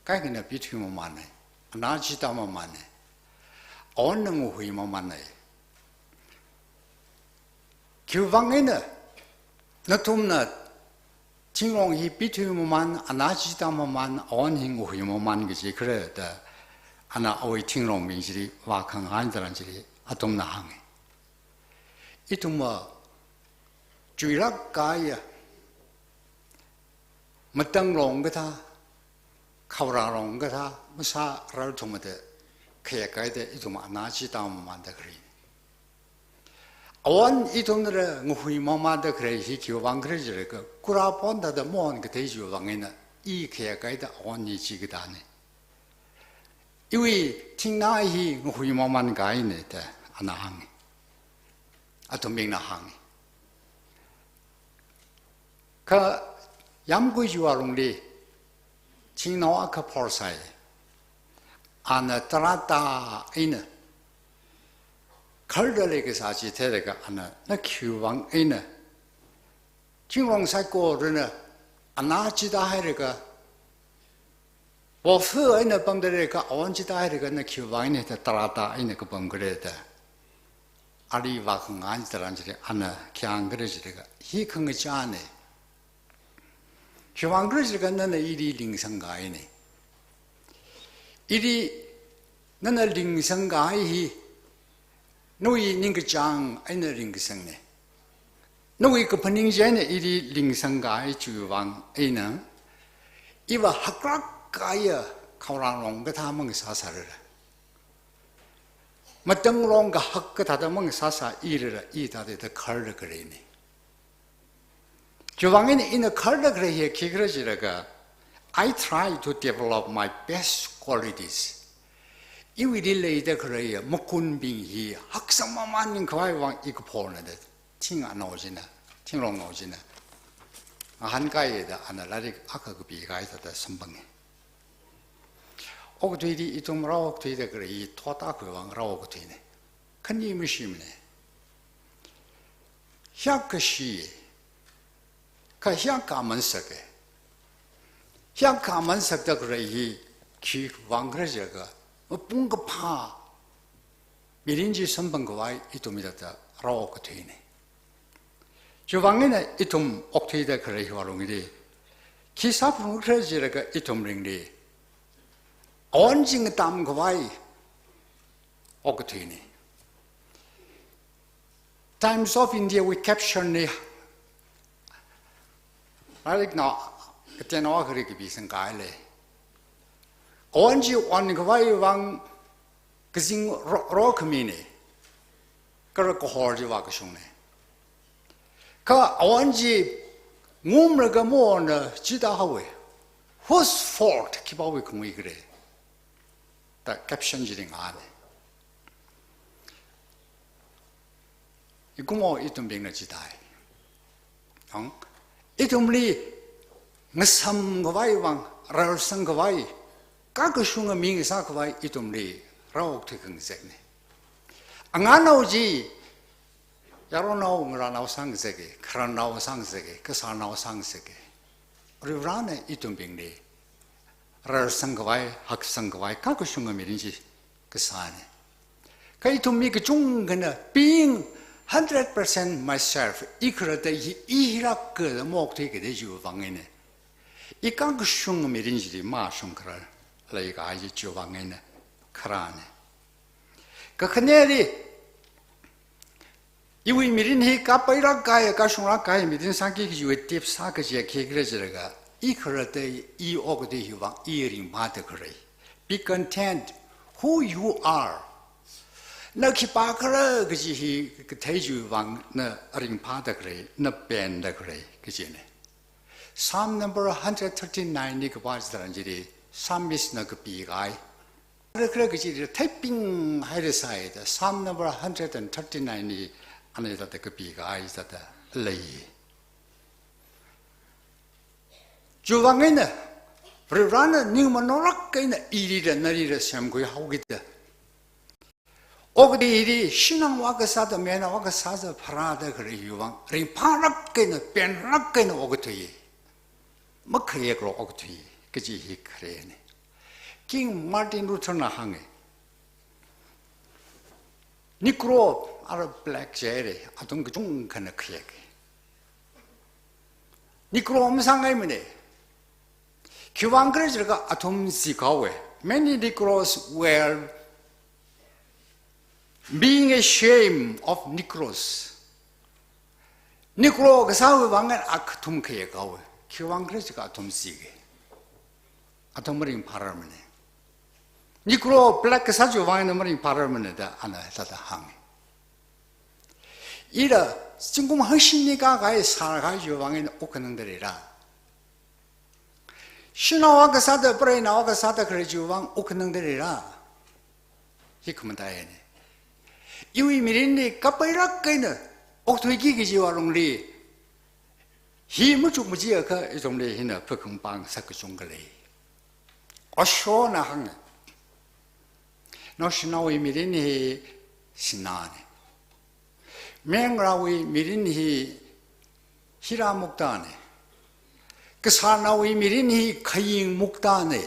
kaikhana pithuimamāna, ana chithāmamāna, awonna ngahuimamāna. Khiwuivang eina nathumna thinglong hi pithuimamān, ana chithāmamān, awon hi ngahuimamān kaji khala da, ana awui thinglongbing chili vākhangahān tharan chili athumna hānga. Ithumva chuilāk kahaiya, matanglong kathā, khaorālong kathā masārar thumada, khayākhaida ithum ana chithāmamānda khalei. Awon ithumnala ngahuimamānda khalei hi khiwuivang khala jilaga, kura pon thāda maonkathei chiwuivang eina, i khayākhaida awon hi chikathāna. Iwui thingnā hi ngahuimamānkahaina da ana hānga. Athumbingna hānga. Kha yāmgui chiwui lungli thingnao akha phorsai. Ana tarāta eina kharda leikasā chi theilaga, ana na khiwuivang eina thinglong saikorana ana chithāhailaga, pofu eina pamda leilaga, awon chithāhailaga na khiwuivang eina hithā tarāta eina kapamkhala da ali vākhangahān tharan chili, ana khi hāngkhala jilaga, hi khangachāna. Khiwuivang khala jilaga nana ili lingsangkahaina. Ili nana lingsangkahai hi nawui ningkachāng eina ringkasangna. Nawui kaphaning chieina ili lingsangkahai chiwuivang eina, iva haklāk kahaiya khaorālong kathā mangasāsālala, matanglong kahak kathāda mangasāsālala, i thāda kharda khaleina. Chiwuivang eina ina kharda khalei hi khikhala jilaga, I try to develop my best qualities. Iwuili leida khaleiya makunbing hi haksangmamānkhavai vang i kaphona da, thing anao china, thinglongnao china ngahānkahai da, ana lairik akha kapikahai thāda samphanga. Okathuili ithum rāokthuida khalei hi thot akhawui vang rāokthuina. Khani mashimana. Hiyākha shi, kha hiyākha aman saka. Hiyākha aman sakda khalei hi khiwuivang khala jilaga, mapung kaphā mirin chi samphangkhavai ithum hithāda rāokthuina. Chiwuivang eina ithum okthuida khalei hiwui lungli khi sāphalung khala jilaga, ithum ringli awon chi ngatamkhavai okthuina. Times of India wui caption li lairiknao kateonao akhali kapisangkahai lei. Awon chi onkhavai vang kazing ro, rokhamina. Kara kahor chi vākashungne. Kha awan chi ngumlaga mona chida haowe. Whose fault? Khipāwui khangui kare? Da caption chili ngahāne. Ikumo ithumbingna chidai. Ang, ithumli ngasamkhavai vang, rarsangkhavai, kakashunga mi ngasākhavai ithumli rāokthui khangazekne. Anganao chi, yaronao ngarānao sāngazeke, khararnao sāngazeke, kasarnao sāngazeke. Varivarana ithumbingli rarsangkhavai, haksangkhavai, kakashunga mirin chi kasāne. Kha ithum mi kachungkhana being hundred percent myself, i khalatta hi, i hi lākka da maokthui kade chiwui vang eina, i kakashunga mirin chili mashungkharar leikahai chi chiwui vang eina kharāne. Kakhaneli, iwui mirin hi kapailāk kahai, kashunglāk kahai mirin sāki kajiwui tip sā kaje khikhala jilaga, i khalatta i okathui hiwui vang i ringphāda khalei. Be content who you are. Na khipākhala kaji hi kathei chiwui vang na ringphāda khalei, na penda khalei kajine. Psalm number hundred thirty-nine li kapā chitharan chili, psalmist na kapikahai. Khala khala kajili theipinghaira sāi da, Psalm number hundred and thirty-nine li ana hithāda kapikahai hithāda lei. Chiwui vang eina, Varivarana ningmanaolāk eina ilila nalila semkhui haokida. Okathuili, shanao akha sāda, mayarnao akha sāda pharāda khalei hiwui vang, ringphālāk eina, penlāk eina okathui. Makhayeklok okathui, kaji hi kharene. King Martin Luther na hānge. Negro, ara black jire, athum kachungkhana khayeke. Negro masāngaimane. Khiwui vang khala jilaga athum zikhaowe. Many Negroes were being ashamed of Negroes. Negro kasāwui vang eina athum khayekhaowe. Khiwui vang khala jilaga athum zike. Athum maringphārarmane. Negro black kasā chiwui vang eina maringphārarmane da ana hithāda hānge. Ila, zingkum hangshini kakā sārkahai chiwui vang eina wukkhanangda leira. Shanao akha sāda, preinao akha sāda khalei chiwui vang wukkhanangda leira. Hi khamataiyane. Iwui mirinli kapailāk eina okthuiki kajiwui lungli, hi machukmajiakha ithumli hina phakhang pāngasak kachungkha lei. Oshona hānge. Naoshinaowui mirin hi sināne. Mayarnaowui mirin hi hira muktane. Kasarnaowui mirin hi khaying muktane.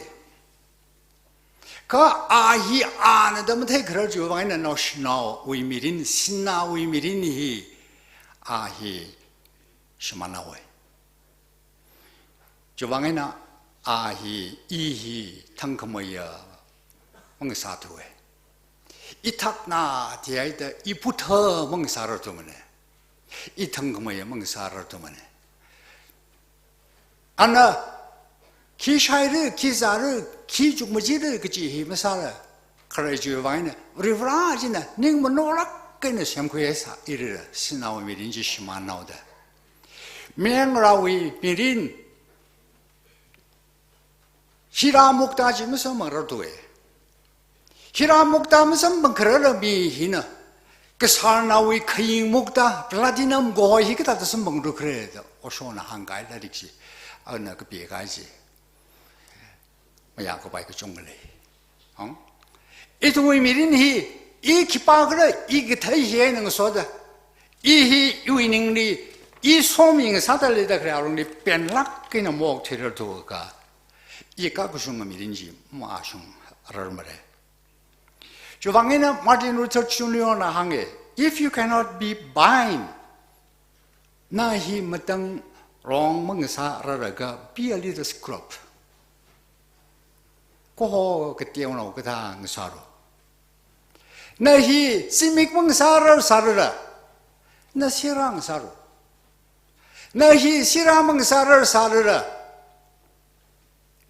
Kha a hi ana da matheikharar chiwui vang eina naoshinaowui mirin, sināwui mirin hi a hi shimānhaowe. Chiwui vang eina a hi, i hi thangkhameiya mangasāthuwe. Ithakna thihaida iputha mangasārarthumane. Ithangkhameiya mangasārarthumane. Ana khi shaira, khi zāra, khi chukmajira kaji hi masāla. Khalei chiwui vang eina, Varivara china ningmanaolāk eina semkhuihaisa irala, sināwui mirin chi shimānhaoda. Mayarnaowui mirin hira mukta chi masamphangrarthuwe. Hira mukta masamphangkhararla mi hina, kasarnaowui khaying mukta, platinum kaho hi kathāda samphangrakhala da, Oshona hāngkahai lairik chi, ana kapikahai chi mayākapai kachungkha lei. Ang? Ithumwui mirin hi, i khipākhala, i kathei hi eina ngasoda, i hi iwui ningli, i somi ngasāda leida khalei lungli penlāk eina maokthuirarthuakha, i kakashunga mirin chi mashungrarmare. Chiwui vang eina Martin Luther Junior na hānge, "If you cannot be bind, na hi matang rong mangasārarlaga, be a little scrub." Kaho kateonao kathā ngasālu. Na hi zimik mangasārar sārala, na sira ngasālu. Na hi sira mangasārar sārala,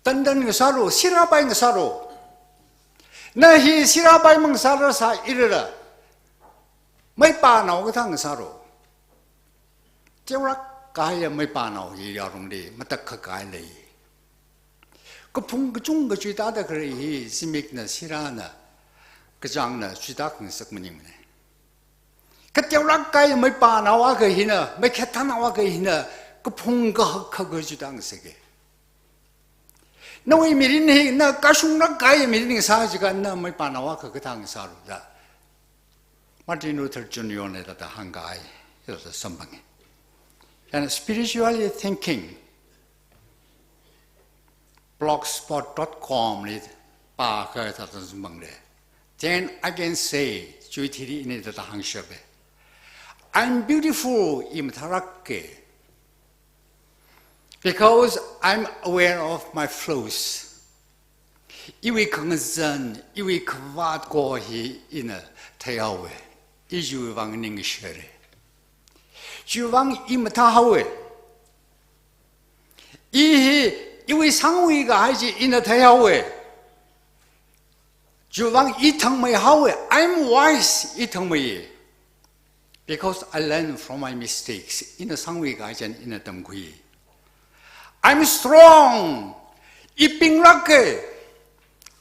tantan ngasālu, sira pai ngasālu. Na hi sira pai mangasārar sā irala, Meipanao kathā ngasāro. Teorak kahaiya meipanao hi yarongli matak khakai lei. Kaphung kachungkha chuitāda khalei hi zimikna, sirāna, kachāngna chuitākhangasak maningmana. Kha teorak kahaiya meipanao akha hina, meikhethanao akha hina, kaphung kahak khak chuitāngasaka. Nawui mirin hi na kashungrak kahaiya mirin ngasā jiakha na meipanao akha kathā ngasāro da Martin Luther Junior na hithāda hāngkahai, hithāda samphange. And spiritually thinking, blogspot dot com li pākha hithāda samphangda. Then I can say, chiwui thili ina hithāda hāngshapa. I'm beautiful, i mathālāka. Because I'm aware of my flaws. Iwui khangazan, iwui khavāt kaho hi ina theihaowa. I chiwui vang ningshira. Chiwui vang i mathāhaowa. I hi, iwui sangwui kahai chi ina theihaowa. Chiwui vang i thangmeihaowa. I'm wise, i thangmeiya. Because I learn from my mistakes. Ina sangwui kahai chieina ina tamkhui. I'm strong. I pinglāka.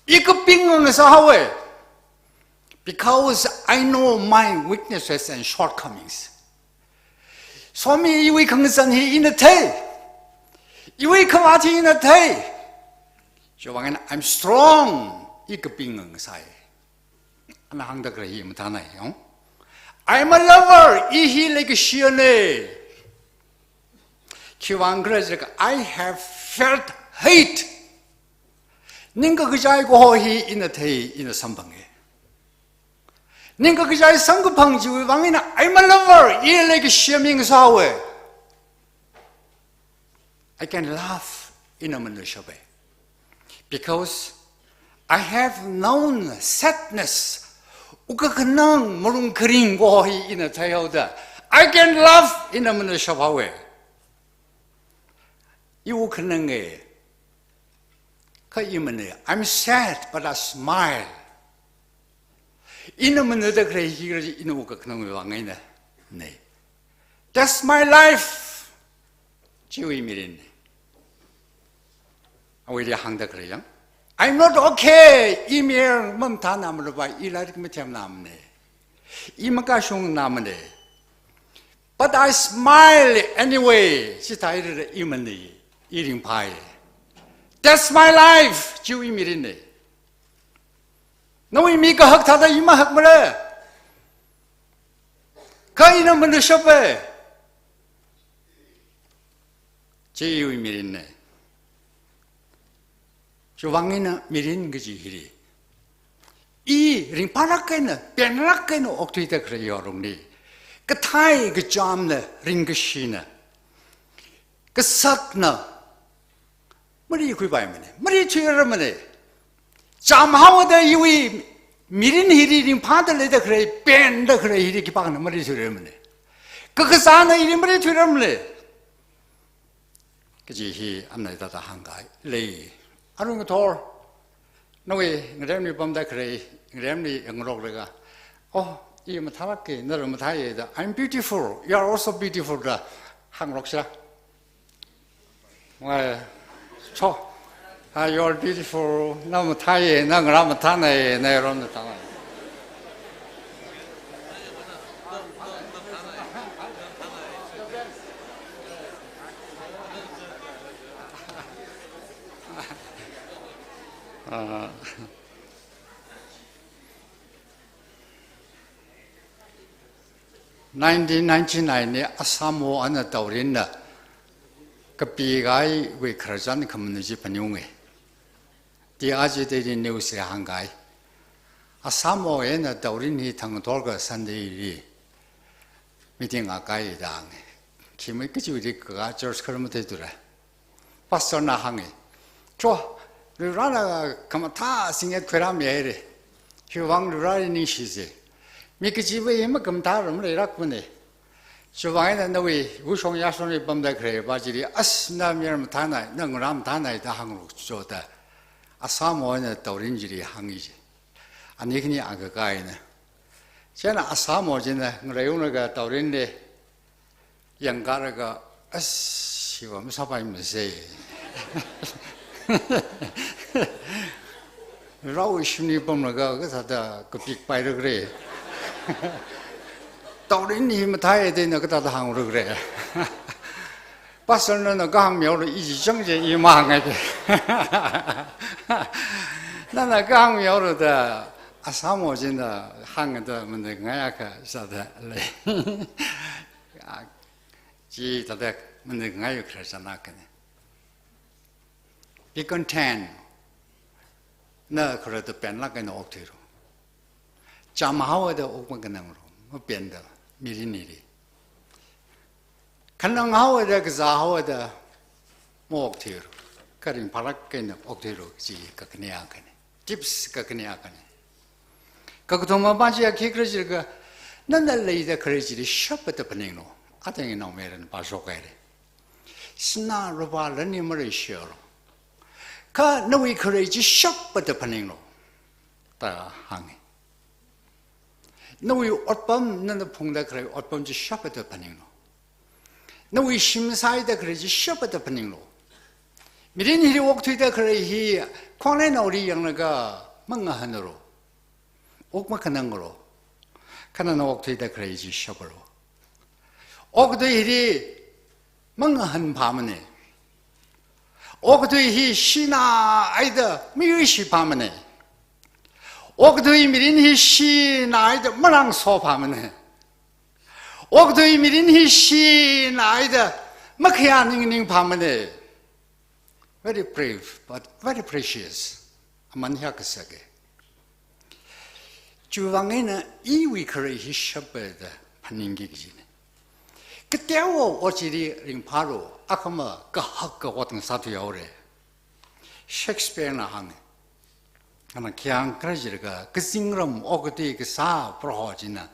I kapinga ngasāhaowa. Because I know my weaknesses and shortcomings. Somi iwui khangazan hi ina thei. Iwui khavāt hi ina thei. Chiwui vang eina I'm strong. I kapinga ngasāi. Ana hāngda khalei hi mathānai, yong. I'm a lover, i hi leikashiyana. Khiwui vang khala jiakha, I have felt hate. Ningkakachai kaho hi ina thei, ina samphanga. Ningkakachai samkaphang chiwui vang eina, I'm a lover, i leikashiya mi ngasāhaowa. I can laugh, ina manuishapa. Because I have known sadness, wukkhanang malung kharing kaho hi ina theihaoda, I can laugh, ina manuishaphaowa. I wukkhananga, kha i mana, I'm sad, but I smile. Ina manada khalei hi khalei ina wukkhanangwui vang eina, ne. That's my life. Chiwui mirin. Awuili hāngda khalei yang. I'm not okay. I mirin mamathānamalapai, i lairik mathemnamana. I makashungnamana. But I smile anyway. Chithāhaira i mana, i ringphāi. That's my life. Chiwui mirinna. Nawui mi kahak thāda i mahakmara. Kha ina manuishapa. Chiwui mirinna. Chiwui vang eina mirin kaji hili, i ringphālāk eina, penlāk eina okthuida khalei yarongli, kathei kachamna, ringkashina, kasakna, maleikhuipaimana, maleithuirarmana. Chamhaoda iwui mirin hili ringphāda leida khalei, penda khalei hili khipākhana maleithuirarmana. Kakazāna ili maleithuirarmana. Kaji hi ana hithāda hāngkahai lei. Arui ngathor, nawui ngaremli pamda khalei, ngaremli yangroklaga, "Oh, i mathālāka, nala mathāya" da, "I'm beautiful, you are also beautiful" da hāngroksa. Wai, cho. "Ah, you are beautiful, na mathāya, na ngarā mathānai, na yaron mathānai." Ah. Nineteen ninety-nine li Assam wo eina Taurinna kapikahaiwui khararchan khamanui chi phaningunga. Ti aja Daily News li hāngkahai. Assam wo eina Taurin hi thangthorka Sunday li meeting akha kahai da hānga. Khi mai kachiwui kaka church kharar matheithura. Pastor na hānga. Cho, Varena khamathā singyat khuirāmihaira. Chiwui vang Vareli ningshisa. Mi kachiva hi makhamathā ram leirakmana. Chiwui vang eina nawui wushong yāshongli pamda khaleipa chili, "As, na mayar mathānai, na ngarā mathānai" da hāngrokcho da, Assam wo eina Taurin chili hānga ji. Ani khani akha kahaina. Chieina asamo china ngareiunglaga taurinli yangkalaga, as, hiva masāpaimase. Rao shimli pamlaga kathāda kapikpailākra. Taurin hi mathāi da ina kathāda hānglākra. Pastor nana kahāng mihaolu, i chi chang chi i mahāngngaike. Nana kahāng mihaolu da asamo china hāngda maningngaiakha sāda lei. Chithāda maningngai khararchan akhana. Be content. Na khararda penlāk eina okthuilu. Chāmhaoda ok makhananglu, mapenda mirinli. Khananghaoda, kazāhaoda maokthuilu. Kha ringphālāk eina okthuilu, chi kakhane akhana. Tips kakhane akhana. Kakathuma pa chiya khikhala jilaga, nana leida khalei chili shapda phaninglu. Ateng naomayarana pāshokhaira. Sinā lupā lānli maleishihaolu, kha nawui khalei chi shapda phaninglu da hānga. Nawui otpam, nana phungda khalei otpam chi shapda phaninglu. Nawui shim sāida khalei chi shapda phaninglu. Mirin hili okthuida khalei hi khongnainaoli yanglaga mangahanlu. Ok makhananglu. Kha nana okthuida khalei chi shaplu. Okathui hili mangahanphāmana. Okathui hi shināida mayuishiphāmana. Okathui mirin hi shināida malangsophāmana. Okathui mirin hi shināida makhayā ningningphāmana. Very brave, but very precious. Aman hiyākha sāke. Chiwui vang eina iwui khalei hi shapda phaningki kajina. Kateowa ot chili ringphālu, akhama kahaka ot ngasāthuihaora. Shakespearena hānga. Ana khi hāngkhala jilaga, kazingram okathui kasā Proho china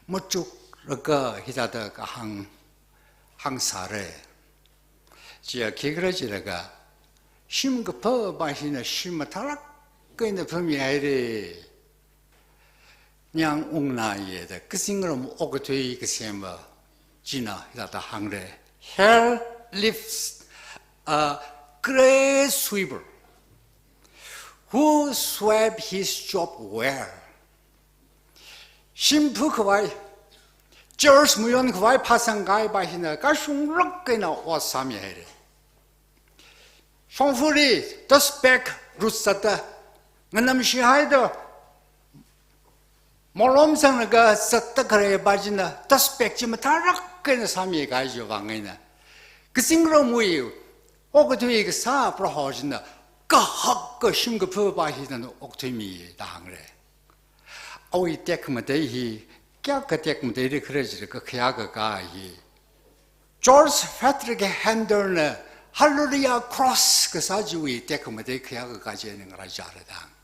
machuklaga hithāda kahāng hāngsāra. Chiya khikhala jilaga, shimkaphapa hina shim mathālāk eina phāmihaira. Ningyāng ungnāya da kazingram okathui kasempa china hithāda hāngra. Hell lives a great sweeper who swept his job well. Shim phukhavai, church mayonkhavai phāsangkahaipa hina kashunglāk eina ot sāmihaira. Shongfali dustbag rutsatda, nganamshihaida, molom sanglaga zatda khaleipa china dustbag chi mathālāk eina sāmikahai chiwui vang eina, kazingramwui okathui kasā Proho china kahaka shimkaphapa hi nana okthuimi da hāngra. Awui tekmatei hi kayākha tekmateira khala jilaga, khayākha kahai hi, George Frederick Handel na Hallelujah Cross kasā chiwui tekmatei khayākha kaji eina ngarāichāra da hānga.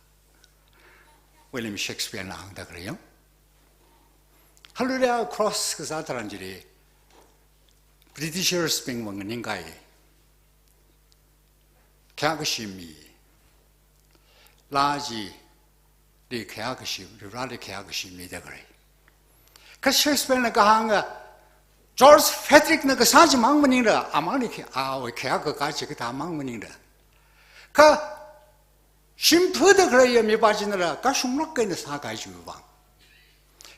William Shakespearena hāngda khalei yang. Hallelujah Cross kasā tharan chili Britishersbingva nganingkahai. Khayākha shimmi. Laa chili khayākha shim, Vareli khayākha shimmi da khalei. Kha Shakespearena kahānga, George Frederickna kasā chimang maningla, amangli khi, awui khayākha kaji kathāmang maningla, kha shim phuda khaleiya mipa chinala kashunglāk eina sākahai chiwui vang,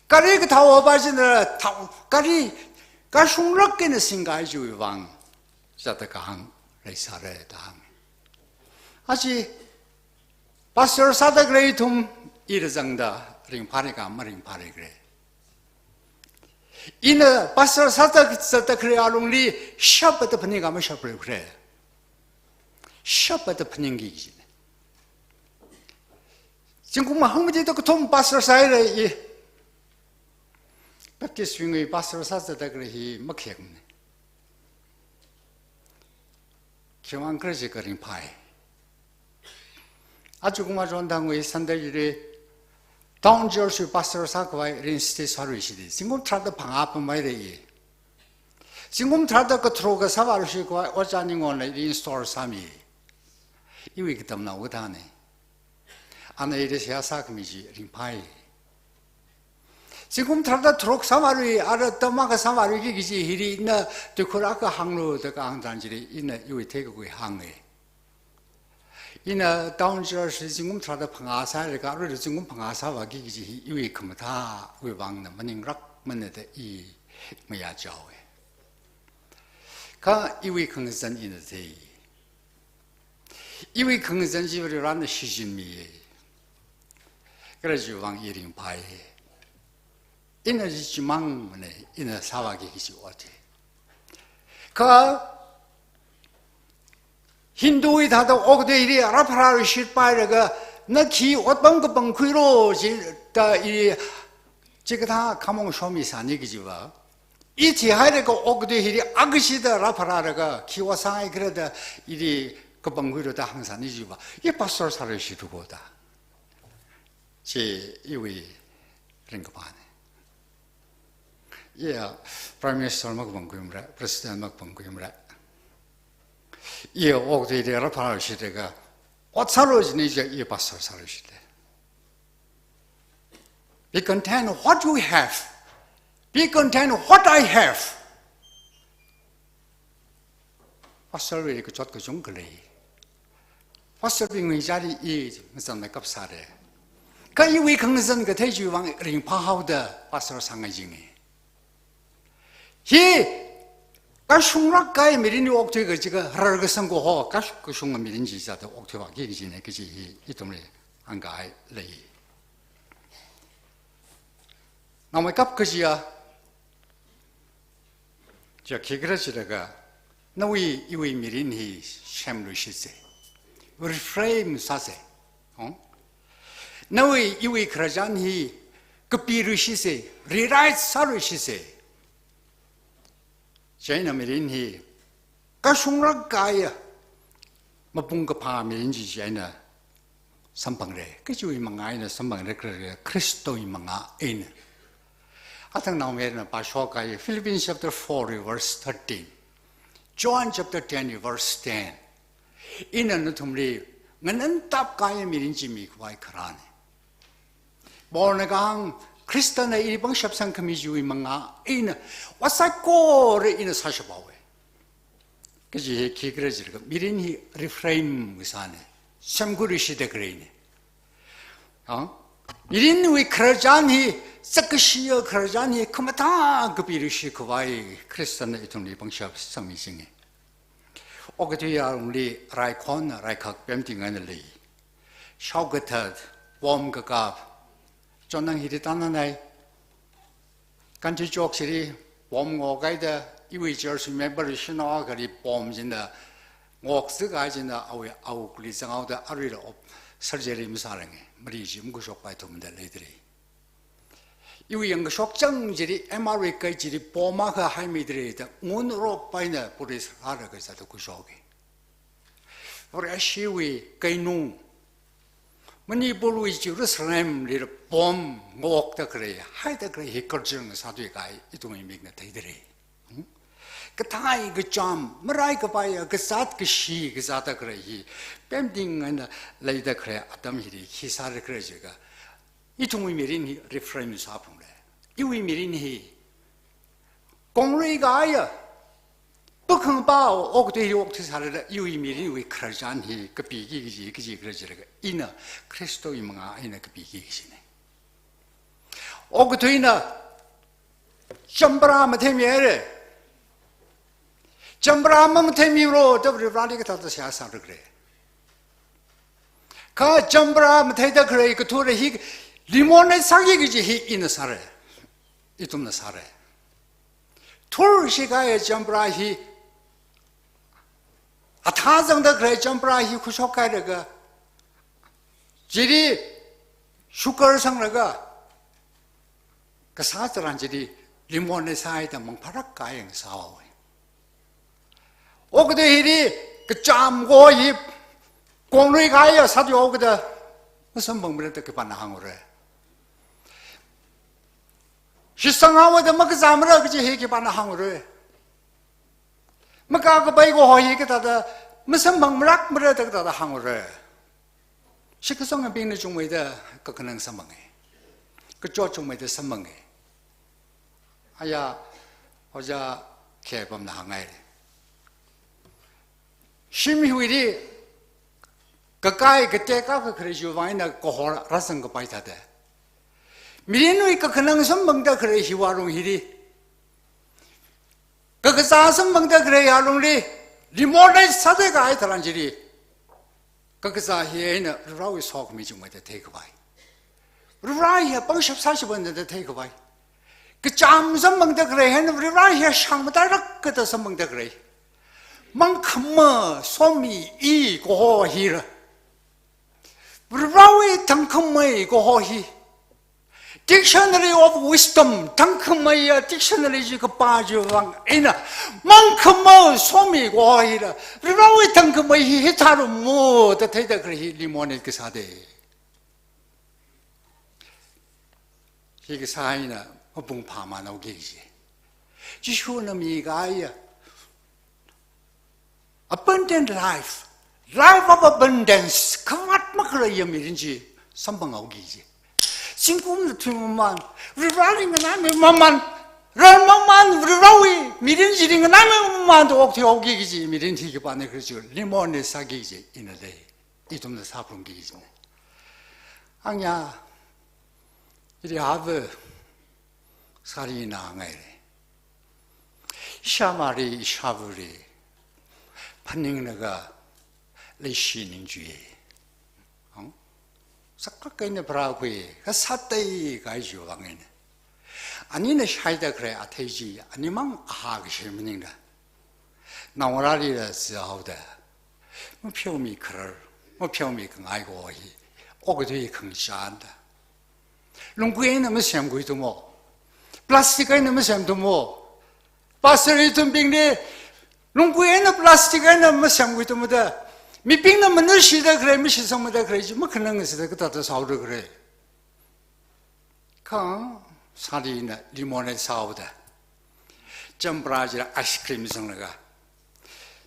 gari kathāopa chinala thao, gari kashunglāk eina singkahai chiwui vang, zatda kahāng leisāra da hānga. Aja pastor sāda khalei ithum, ila zangda ringphāra ka maringphāra khala? Ina pastor sāda, sāda khalei alungli shapda phaning ka mashapra khala? Shapda phaningki kajina. Zingkum hangmatida kathum pastor sāhaira i. Baptistbingwui pastor sāzatda khalei hi makhayākmana. Khiwuivang khala jiakha ringphāi. Aja kum John Thangwui Sunday li town church wui pastor sākhavai reinstate sāluishita. Zingkum tharāda phangā pamhaira i. Zingkum tharāda katharuk kasā vāluishikhavai Ojā Ningonla reinstall sāmi. Iwui katamnao kathāna. Ana ila seihā sākhami chi ringphāi. Zingkum tharāda tharuk sāvāluiya, ara tamaka sāvāluiki kaji hili ina tuikhur akha hānglu da kahāng tharan chili ina iwui theikakhui hānga. Ina town church zingkum tharāda phangā sālaga, arui zingkum phangā sāvāki kaji hi iwui khamathāwui vangna maningrakmana da i ngayā chaowa. Kha iwui khangazan ina thei. Iwui khangazan chi Varivarana shichinmiya. Kala chiwui vang i ringphāya. Ina chi chimangmana, ina sāvāki kaji ot hi. Kha Hinduwui thāda okathuili rāpharāluishitpailaga, na khi otpam kapangkhuilo jida i chikathā khamong shomisāni kajiva, i thihailaga okathui hili akashida rāpharālaga khi ot sāngaikhala da ili kapangkhuilo da hāngsāni kajiva, i pastor sāluishitlu ko da. Chi iwui ringkaphāna. Iya Prime Minister makapangkhuimara, President makapangkhuimara. Iya okathuili rāpharāluishitlaga, ot sālu jini chiakha iya pastor sāluishitla. Be content what you have. Be content what I have. Pastor wui kachot kachungkha lei. Pastor bingwui chili i ngazanmeikap sāra. Kha iwui khangazan kathei chiwui vang ringphāhaoda pastor sāngaichinga. Hi kashunglāk kahai mirinli okthui kaji kha rarkasang kaho, kash-, kashunga mirin chi sāda okthuivāki kajina kaji hi ithumli hāngkahai lei. Naomeikap kajiya, chiakha khikhala chilaga, nawui iwui mirin hi semluishitsa. Reframe sāsa. Oh? Nawui iwui khararchan hi kapiluishitsa. Rewrite sāluishitsa. Chieina mirin hi kashunglāk kahaiya mapung kaphā mirin chi chieina samphangra. Kachiwui manga eina samphangra khala, Khristawui manga eina. Athang naomayarana pāshok kahai Philippians chapter four verse thirteen, John chapter ten verse ten. Ina nathumli nganantap kahai mirin chi mikhavai kharāna. Paulna kahāng, Khristana ili pangshap sangkhami chiwui manga eina ot saikora ina sāshaphaowa. Kaji hi khikhala chilaga, mirin hi reframe kasāna. Semkhuiluishitda khaleina. Ha? Mirinwui khararchan hi, sakashiya khararchan hi khamathā kapiluishit khavai Khristana ithumli pangshap sangmichinga. Okathui alungli raikhon raikhak pemting eina lei. Shaokathat, bomb kakap. Chonang hili tānanai. Gandhi Chowk chili bomb ngokhaida, iwui church member shanao akhali bomb china ngokzakahai china awui awukli zanghaoda aruila op surgery masāranga. Mari chi makhuishokpaithumada leidalei. Iwui yangkashok chang chili, M R wui kai chili bomb akha haimidalei da ngunrop eina police rālaga sāda khuishoka. Vareshiwui keinung, Manipurwui Jerusalemlila bomb ngokda khalei, haida khalei hi culture ngasāthui kahai ithumwui mikna theidalei. Hmm? Kathai kacham, marai kapaiya, kazāt kashi, kazātda khalei hi pemting eina leida khalei atam hili khi sāra khala chiakha, ithumwui mirin hi reframe sāphungra. Iwui mirin hi konglui kahaiya, pakhangpa okathui hi okthui sālala, iwui mirinwui khararchan hi kapiki kaji, kaji khala chilaga, ina Khristawui manga eina kapiki kajina. Okathuina champra matheimihaira. Champra mamatheimilo da Varivarali kathāda seihā sāra khala. Kha champra matheida khalei kathura hi lemonade sāki kaji hi ina sāra. Ithumna sāra. Thurshi kahai champra hi, athā zangda khalei champra hi khuishok kahailaga, chili sugar sanglaga, kasā tharan chili lemonade sāhaida mangpharak kahai ngasāhaowa. Okathui hili kacham kaho hi konglui kahaiya sāthuihaokida masamphangmara da khipāna hāngura. Shitsang haoda makazāmara kaji hi khipāna hāngura. Makakapai kaho hi kathāda masamphangmarakmara da kathāda hāngura. Shitkasangabingna chungmeida kakhanang samphanga. Kachot chungmeida samphanga. Aya, Oja Khepamna hānghaira. Shimhiwuili, kakai katek kakhare chiwui vang eina kahor rāzangkapai thāda. Mirinwui kakhanang samphangda khalei hiwui alung hili, kakazā samphangda khalei alungli, limornai sāda kahai tharan chili, kakazā hi eina Varewui sokhami chungmeida theikhavai. Vare hi pangshap sāshapana da theikhavai. Kachām samphangda khalei hi eina Vare hi shāngmatailākda samphangda khalei. Mangkhama somi i kaho hila, Varewui thangkhamei kaho hi, Dictionary of Wisdom, thangkhameiya dictionary chi kapā chiwui vang eina, mangkhama somi kaho hila, Varewui thangkhamei hi hithālumo da theida khalei hi limornai kasā da. Hi kasā eina mapung phāmānhaoki kaji. Jishuna mikahaiya abundant life, life of abundance, khavāt makhaleiya mirin chi samphanghaoki kaji. Zingkumna thuimaman, Vareli nganaimei maman, ran maman, Varewui mirin chili nganaimei maman da okthuihaoki kaji mirin hi khipāna khala chiakha limornai sāki kaji ina lei. Ithumna sāphalungki kajina. Anya, ili hava sārina hāngngaira. Ishāmāli, ishāvāli phaninglaga leishiningchui. Ang? Saklāk eina pharākhui, kasā teikahai chiwui vang eina. Anina shaida khalei athei chi, animang ahā kashi maningla, naongarālila zihaoda, mapheomi kharar, mapheomi khangai kaho hi, okathui khangachāna da. Lungkui eina masemkhuithumo. Plastic eina masemthumo. Pastor ithumbingli, lungkui eina plastic eina masemkhuithumo da. Mibingna manashida khalei, mashitsangmada khalei chi makhanang sāda kathāda sāhaoda khalei. Kha sārina limornai sāhaoda. Champra chila ice cream sanglaga,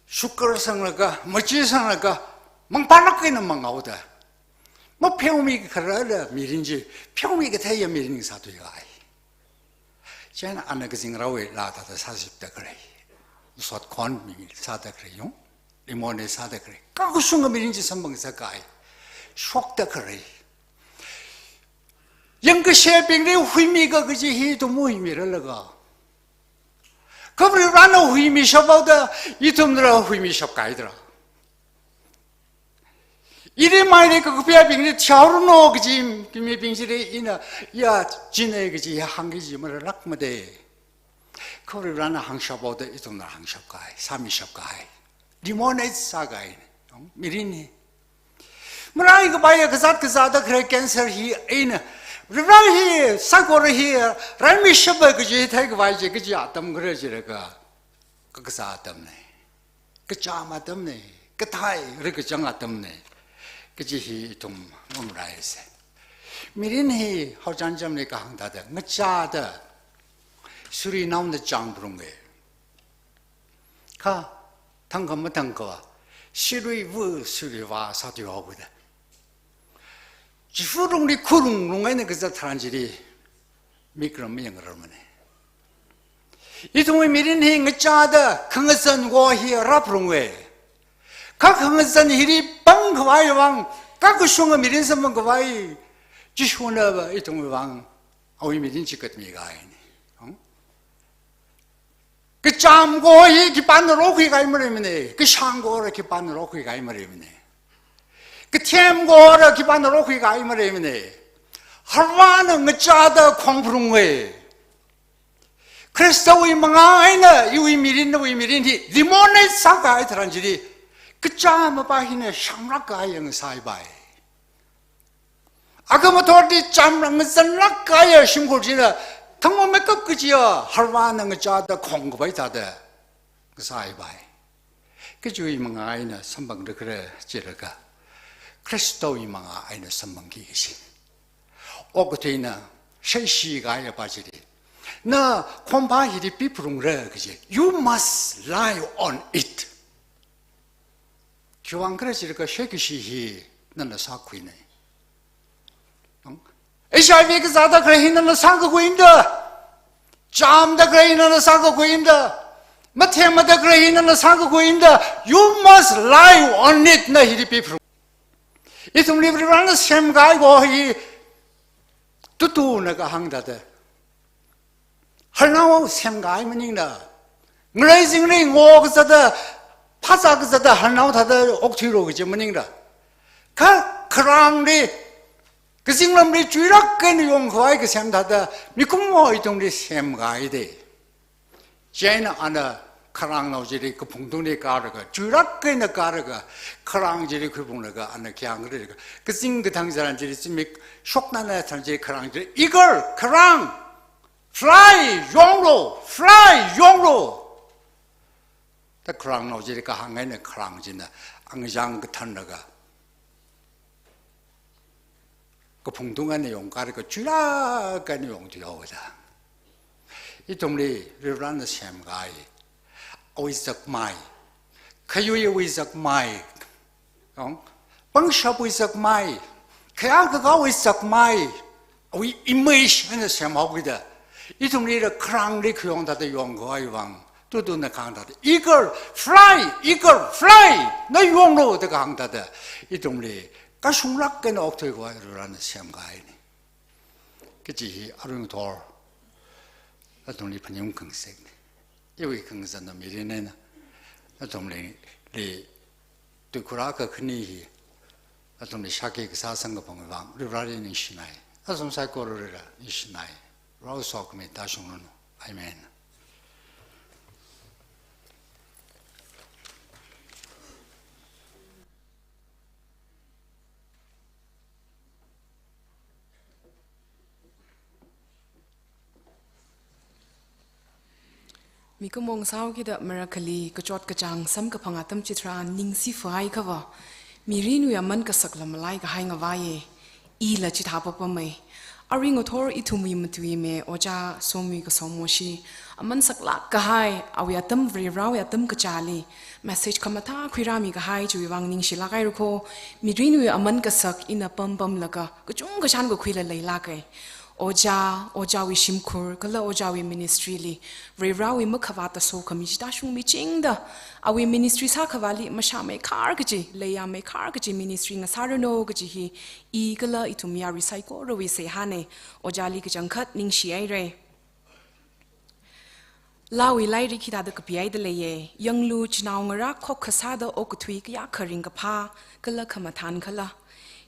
sugar sanglaga, machi sanglaga, mangpālāk eina manghaoda, mapheomi khararla mirin chi pheomi katheiya mirin sāthuikahai. Chieina ana kazingraowui laa thāda sāshapda khalei, sotkhon mi sāda khalei yung, limornai sāda khalei, kakashunga mirin chi samphang sākahai, shokda khalei. Yangkashebingli huimika kaji hi ithum huimiralaga, kha Varena huimishaphaoda, ithumla huimishap kahaidala. Ili maili kakapiyabingli thihaoranu kaji, khimibing chili ina ya china kaji hāngki kaji marālākmada. Kha Varena hāngshaphaoda ithumla hāngshap kahai, sāmishap kahai, limornai sākahai mirin hi. Maraikapaiya kazāt kazāda khalei cancer hi eina, Vare hi saikora hi raimishapa kaji theikhavai chi kachi atam khala chiakha, kakazā atamna, kachām atamna, kathei rikachang atamna kaji hi ithum mamaraisa. Mirin hi haochānjamli kahāng thāda, ngachāda suri naona chāngphalunga. Kha thangkha mathangkha, sirui va, sirui va sāthuihaoda, chifa lungli khurung lung eina kazat tharan chili, mik ram mayangrarmana. Ithumwui mirin hi ngachāda khangazan kaho hi rāphalunga. Kha khangazan hili pangkhavai vang, kakashunga mirin samphangkhavai Jishuna ithumwui vang awui mirin chikatmi kahaina. Ang? Kachām kaho hi khipāna lokhui kahai maleimana, kashāng kahora khipāna lokhui kahai maleimana, kathem kahora khipāna lokhui kahai maleimana. Harvāna ngachāda khongphalunga. Khristawui mangā eina iwui mirin, nawui mirin hi limornai sākahai tharan chili, kachām apa hina shānglāk kahaiya ngasāpai. Akhama thotli chām ngazanlāk kahaiya shimkhur china, thangmeimeikap kajiya Harvāna ngachāda khongkhavai thāda ngasāpai. Kachiwui mangā eina samphangda khala chiakha, Khristawui mangā eina samphangki kaji. Okathuina shaishi kahaiya pa chili, na khompa hili piphalungra kaji, you must lie on it. Khiwuivang khala chiakha shaikashi hi nana sākhuina. Ang? H I V kazāda khalei hi nana sākakhuina da. Chāmda khalei nana sākakhui eina da, mathemda khalei nana sākakhui eina da, you must lie on it na hili pipharu. Ithumli Varivarana semkahai ko hi tutuna kahāng thāda, harnao semkahai maningla, ngareizingli ngokazata, phāzā kazata harnao thāda okthuilu kaji maningla, kha kharāngli, kazingramli chuilāk eina yongkhavai kasem thāda mikumo ithumli semkahai de. Chieina ana kharāngnao chili kaphung tungli kālaga, chuilāk eina kālaga, kharāng chili khuiphunglaga, ana khayang khalei kazing kathang zaran chili zimik shoknana tharan chili kharāng chili, "Eagle, kharāng, fly, yonglu, fly, yonglu," da kharāngnao chili kahāng eina kharāng china angayang kathanlaga, kaphung tung eina yongkalaga chuilāk eina yongthuihaowa da. Ithumli Varivarana semkahai, awui zakmai, khayuiwui zakmai, yong, pangshapwui zakmai, khayā kakāwui zakmai, awui image eina semhaokida, ithumlila kharāngli khayong thāda yongkhavai vang tutuna kahāng thāda, "Eagle, fly, eagle, fly, na yonglu," da kahāng thāda, ithumli kashunglāk eina okthuikhavai Varivarana semkahaina kaji hi arui ngathor nathumli phaning khangasekna. Iwui khangazanna mirin eina nathumli, li tuikhur akha khani hi nathumli shāki kasā samkaphang vang Varivarali ningshinai. Nathum saikoralila ningshinai. Varewui sokhami tāshungranu. Amen. Mikumo sāhaokida marakhali kachot kachāng samkaphang atam chitharan ningshi phāhaiakhava, mirinwui aman kasakla malaikahai ngavaiya, ila chithā papamei. Arui ngathor ithumwui matuimi Ojā Somwui Kasom Moshi, aman saklāk kahai, awui atam Varivarawui atam kachāli message khamathā khuirāmi kahai chiwui vang ningshilāk haira kho. Mirinwui aman kasak ina pampamlaga kachungkha shānkakhuila leilāka. Ojā, Ojāwui shimkhur, kala Ojāwui ministry li Varivarawui makhavāta sokhami chi tāshungmichingda, awui ministry sākhavāli mashāmeikhar kaji, leiyāmeikhar kaji ministry ngasāranu kaji hi i kala ithum yarui saikorawui seihāna. Ojāli kachangkhat ningshihaira. Laawui lairik hithāda kapihaida leiya, yanglu chinao ngarā khokkha sāda okathui kayākha ringkaphā kala khamathān khala.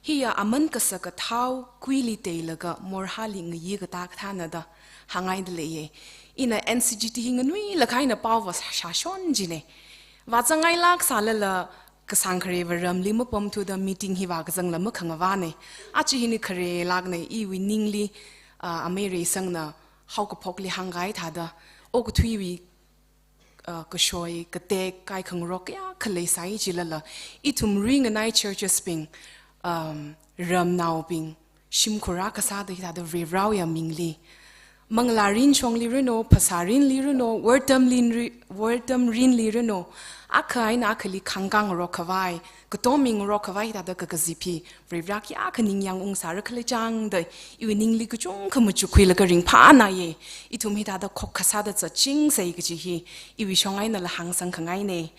Hiya aman kasak kathao kuili teilaga morhāli ngayi katā kathāna da hānghaida leiya. Ina N C G T hi nganuilakha eina paova shāshon jina. Vāzangngailāk sālala kasāng khareva ramli mapamthuda meeting hi vākazangla makhangavāna. Aja hina kharelākna, iwui ningli, ah, amei Reisangna haokaphokli hāngkahai thāda, okathuiwui, ah, kashoi, katek, kaikhangarok kayākha leisai jilala, ithum ringanai churches bing, um, ramnaobing, shimkhur akha sāda hithāda Varivarawui amingli, manglā rinshongli ranu, phasā rinli ranu, wortam rin ri-, wortam rinli ranu, akha eina akhali khangkāngarok khavai, katom mingarok khavai hithāda kakazip hi Varivara kayākha ningyāng ungsāra khala chāngda, iwui ningli kachungkha machukkhuilaga ringphānāya. Ithum hithāda khokkha sāda zatchingsei kaji hi iwui shong einala hāngsangkhangaina.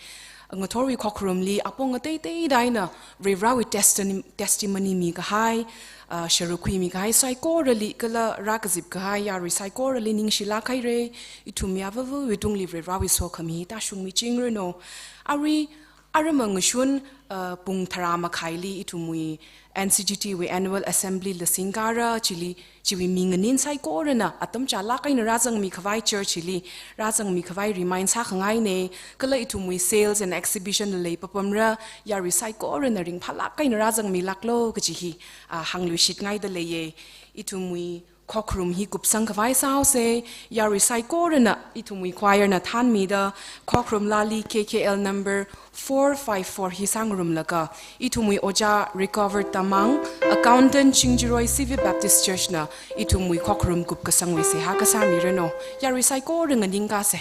Ngathorwui khokharumli apong ateiteida eina Varivarawui testin-, testimony mikahai, ah, sharuk khuimikahai saikorali kala rākazip kahai yarui saikorali ningshilāk haira. Ithum yāvāvāwui tungli Varivarawui sokhami tāshungmichingranu. Arui, arama ngashun, ah, pung tharā makhaili ithumwui N C G T wui annual assembly la singkara chili, chiwui mi nganin saikorana atam chālāk eina rāzangmi khavai church hili, rāzangmi khavai remind sākhangaina, kala ithumwui sales and exhibition la leipapamra, yarui saikorana ringphālāk eina rāzangmilāklu kaji hi, ah, hāngluishitngaida leiya. Ithumwui khokharum hi kupsang khavai sāhaosa, yarui saikorana ithumwui choir na thānmida, khokharum lali K K L number four five four hi sāngarumlaga, ithumwui Ojā Recover Tamang, Accountant Chingjiroi C V Baptist Church na ithumwui khokharum kupkasangwui seihā kasā miranu. Yarui saikora nganingkasa.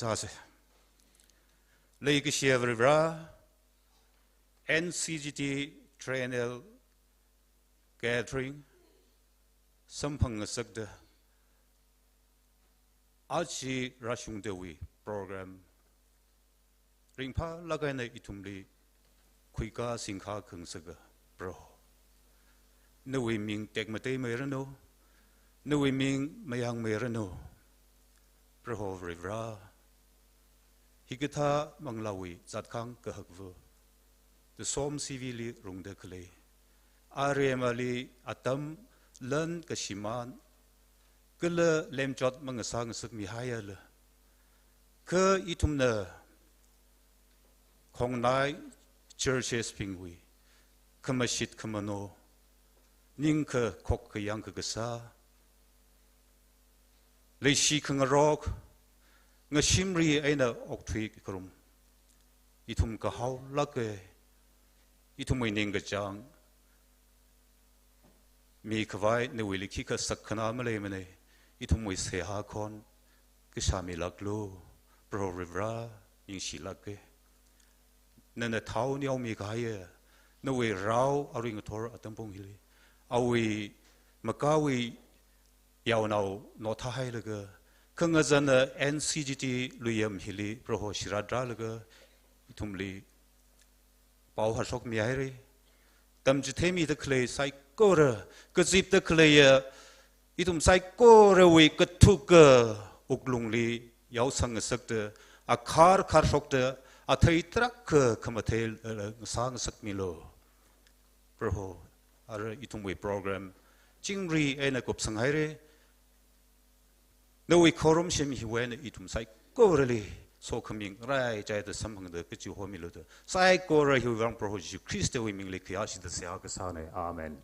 sāsa. Leikashiya Varivara, N C G T triennial gathering samphang ngasakta, aja rāshungtawui program ringphālāk eina ithumli khuikā singkā khangasaka Proho. Nawui ming tekmateimeiranu, nawui ming mayāngmeiranu, Proho Varivara. Hikathā manglāwui zatkhang kahakva, Tusom C V li rungda khalei, aremali atam lan kashimān kala lemchot mangasā ngasakmihaiala, kha ithumna khongnai churches bingwui khamashit khamano, ningkha khok khayang kakasā, leishi khangarok, ngashimri eina okthui kharum, ithum kahaolāka. Ithumwui ningkachāng mikhavai nawuili khikha sakkhanā maleimana. Ithumwui seihā khon kashā milāklu, Proho Varivara, ningshilāka. Nana thao neomikahaiya nawui rao arui ngathor atam pung hili, awui makāwui yaonao nothahailaga, khangazana N C G T luiyam hili Proho shiradralaga ithumli pao hāshokmihaira. Tamchitheimida khalei saikora, kazipda khaleiya ithum saikorawui kathuka wuklungli yaosang ngasakta, akhar kharshokta, athei tarākha khamathei, eh, ngasā ngasakmilu. Proho, ara ithumwui program chingri eina kupsanghaira. Nawui khorumshim hiwui eina ithum saikorali sokhami ngaraichaida samphangda kachihomilu da, saikora hiwui vang Proho Jishu Khristawui mingli khayāshida seihā kasāna. Amen.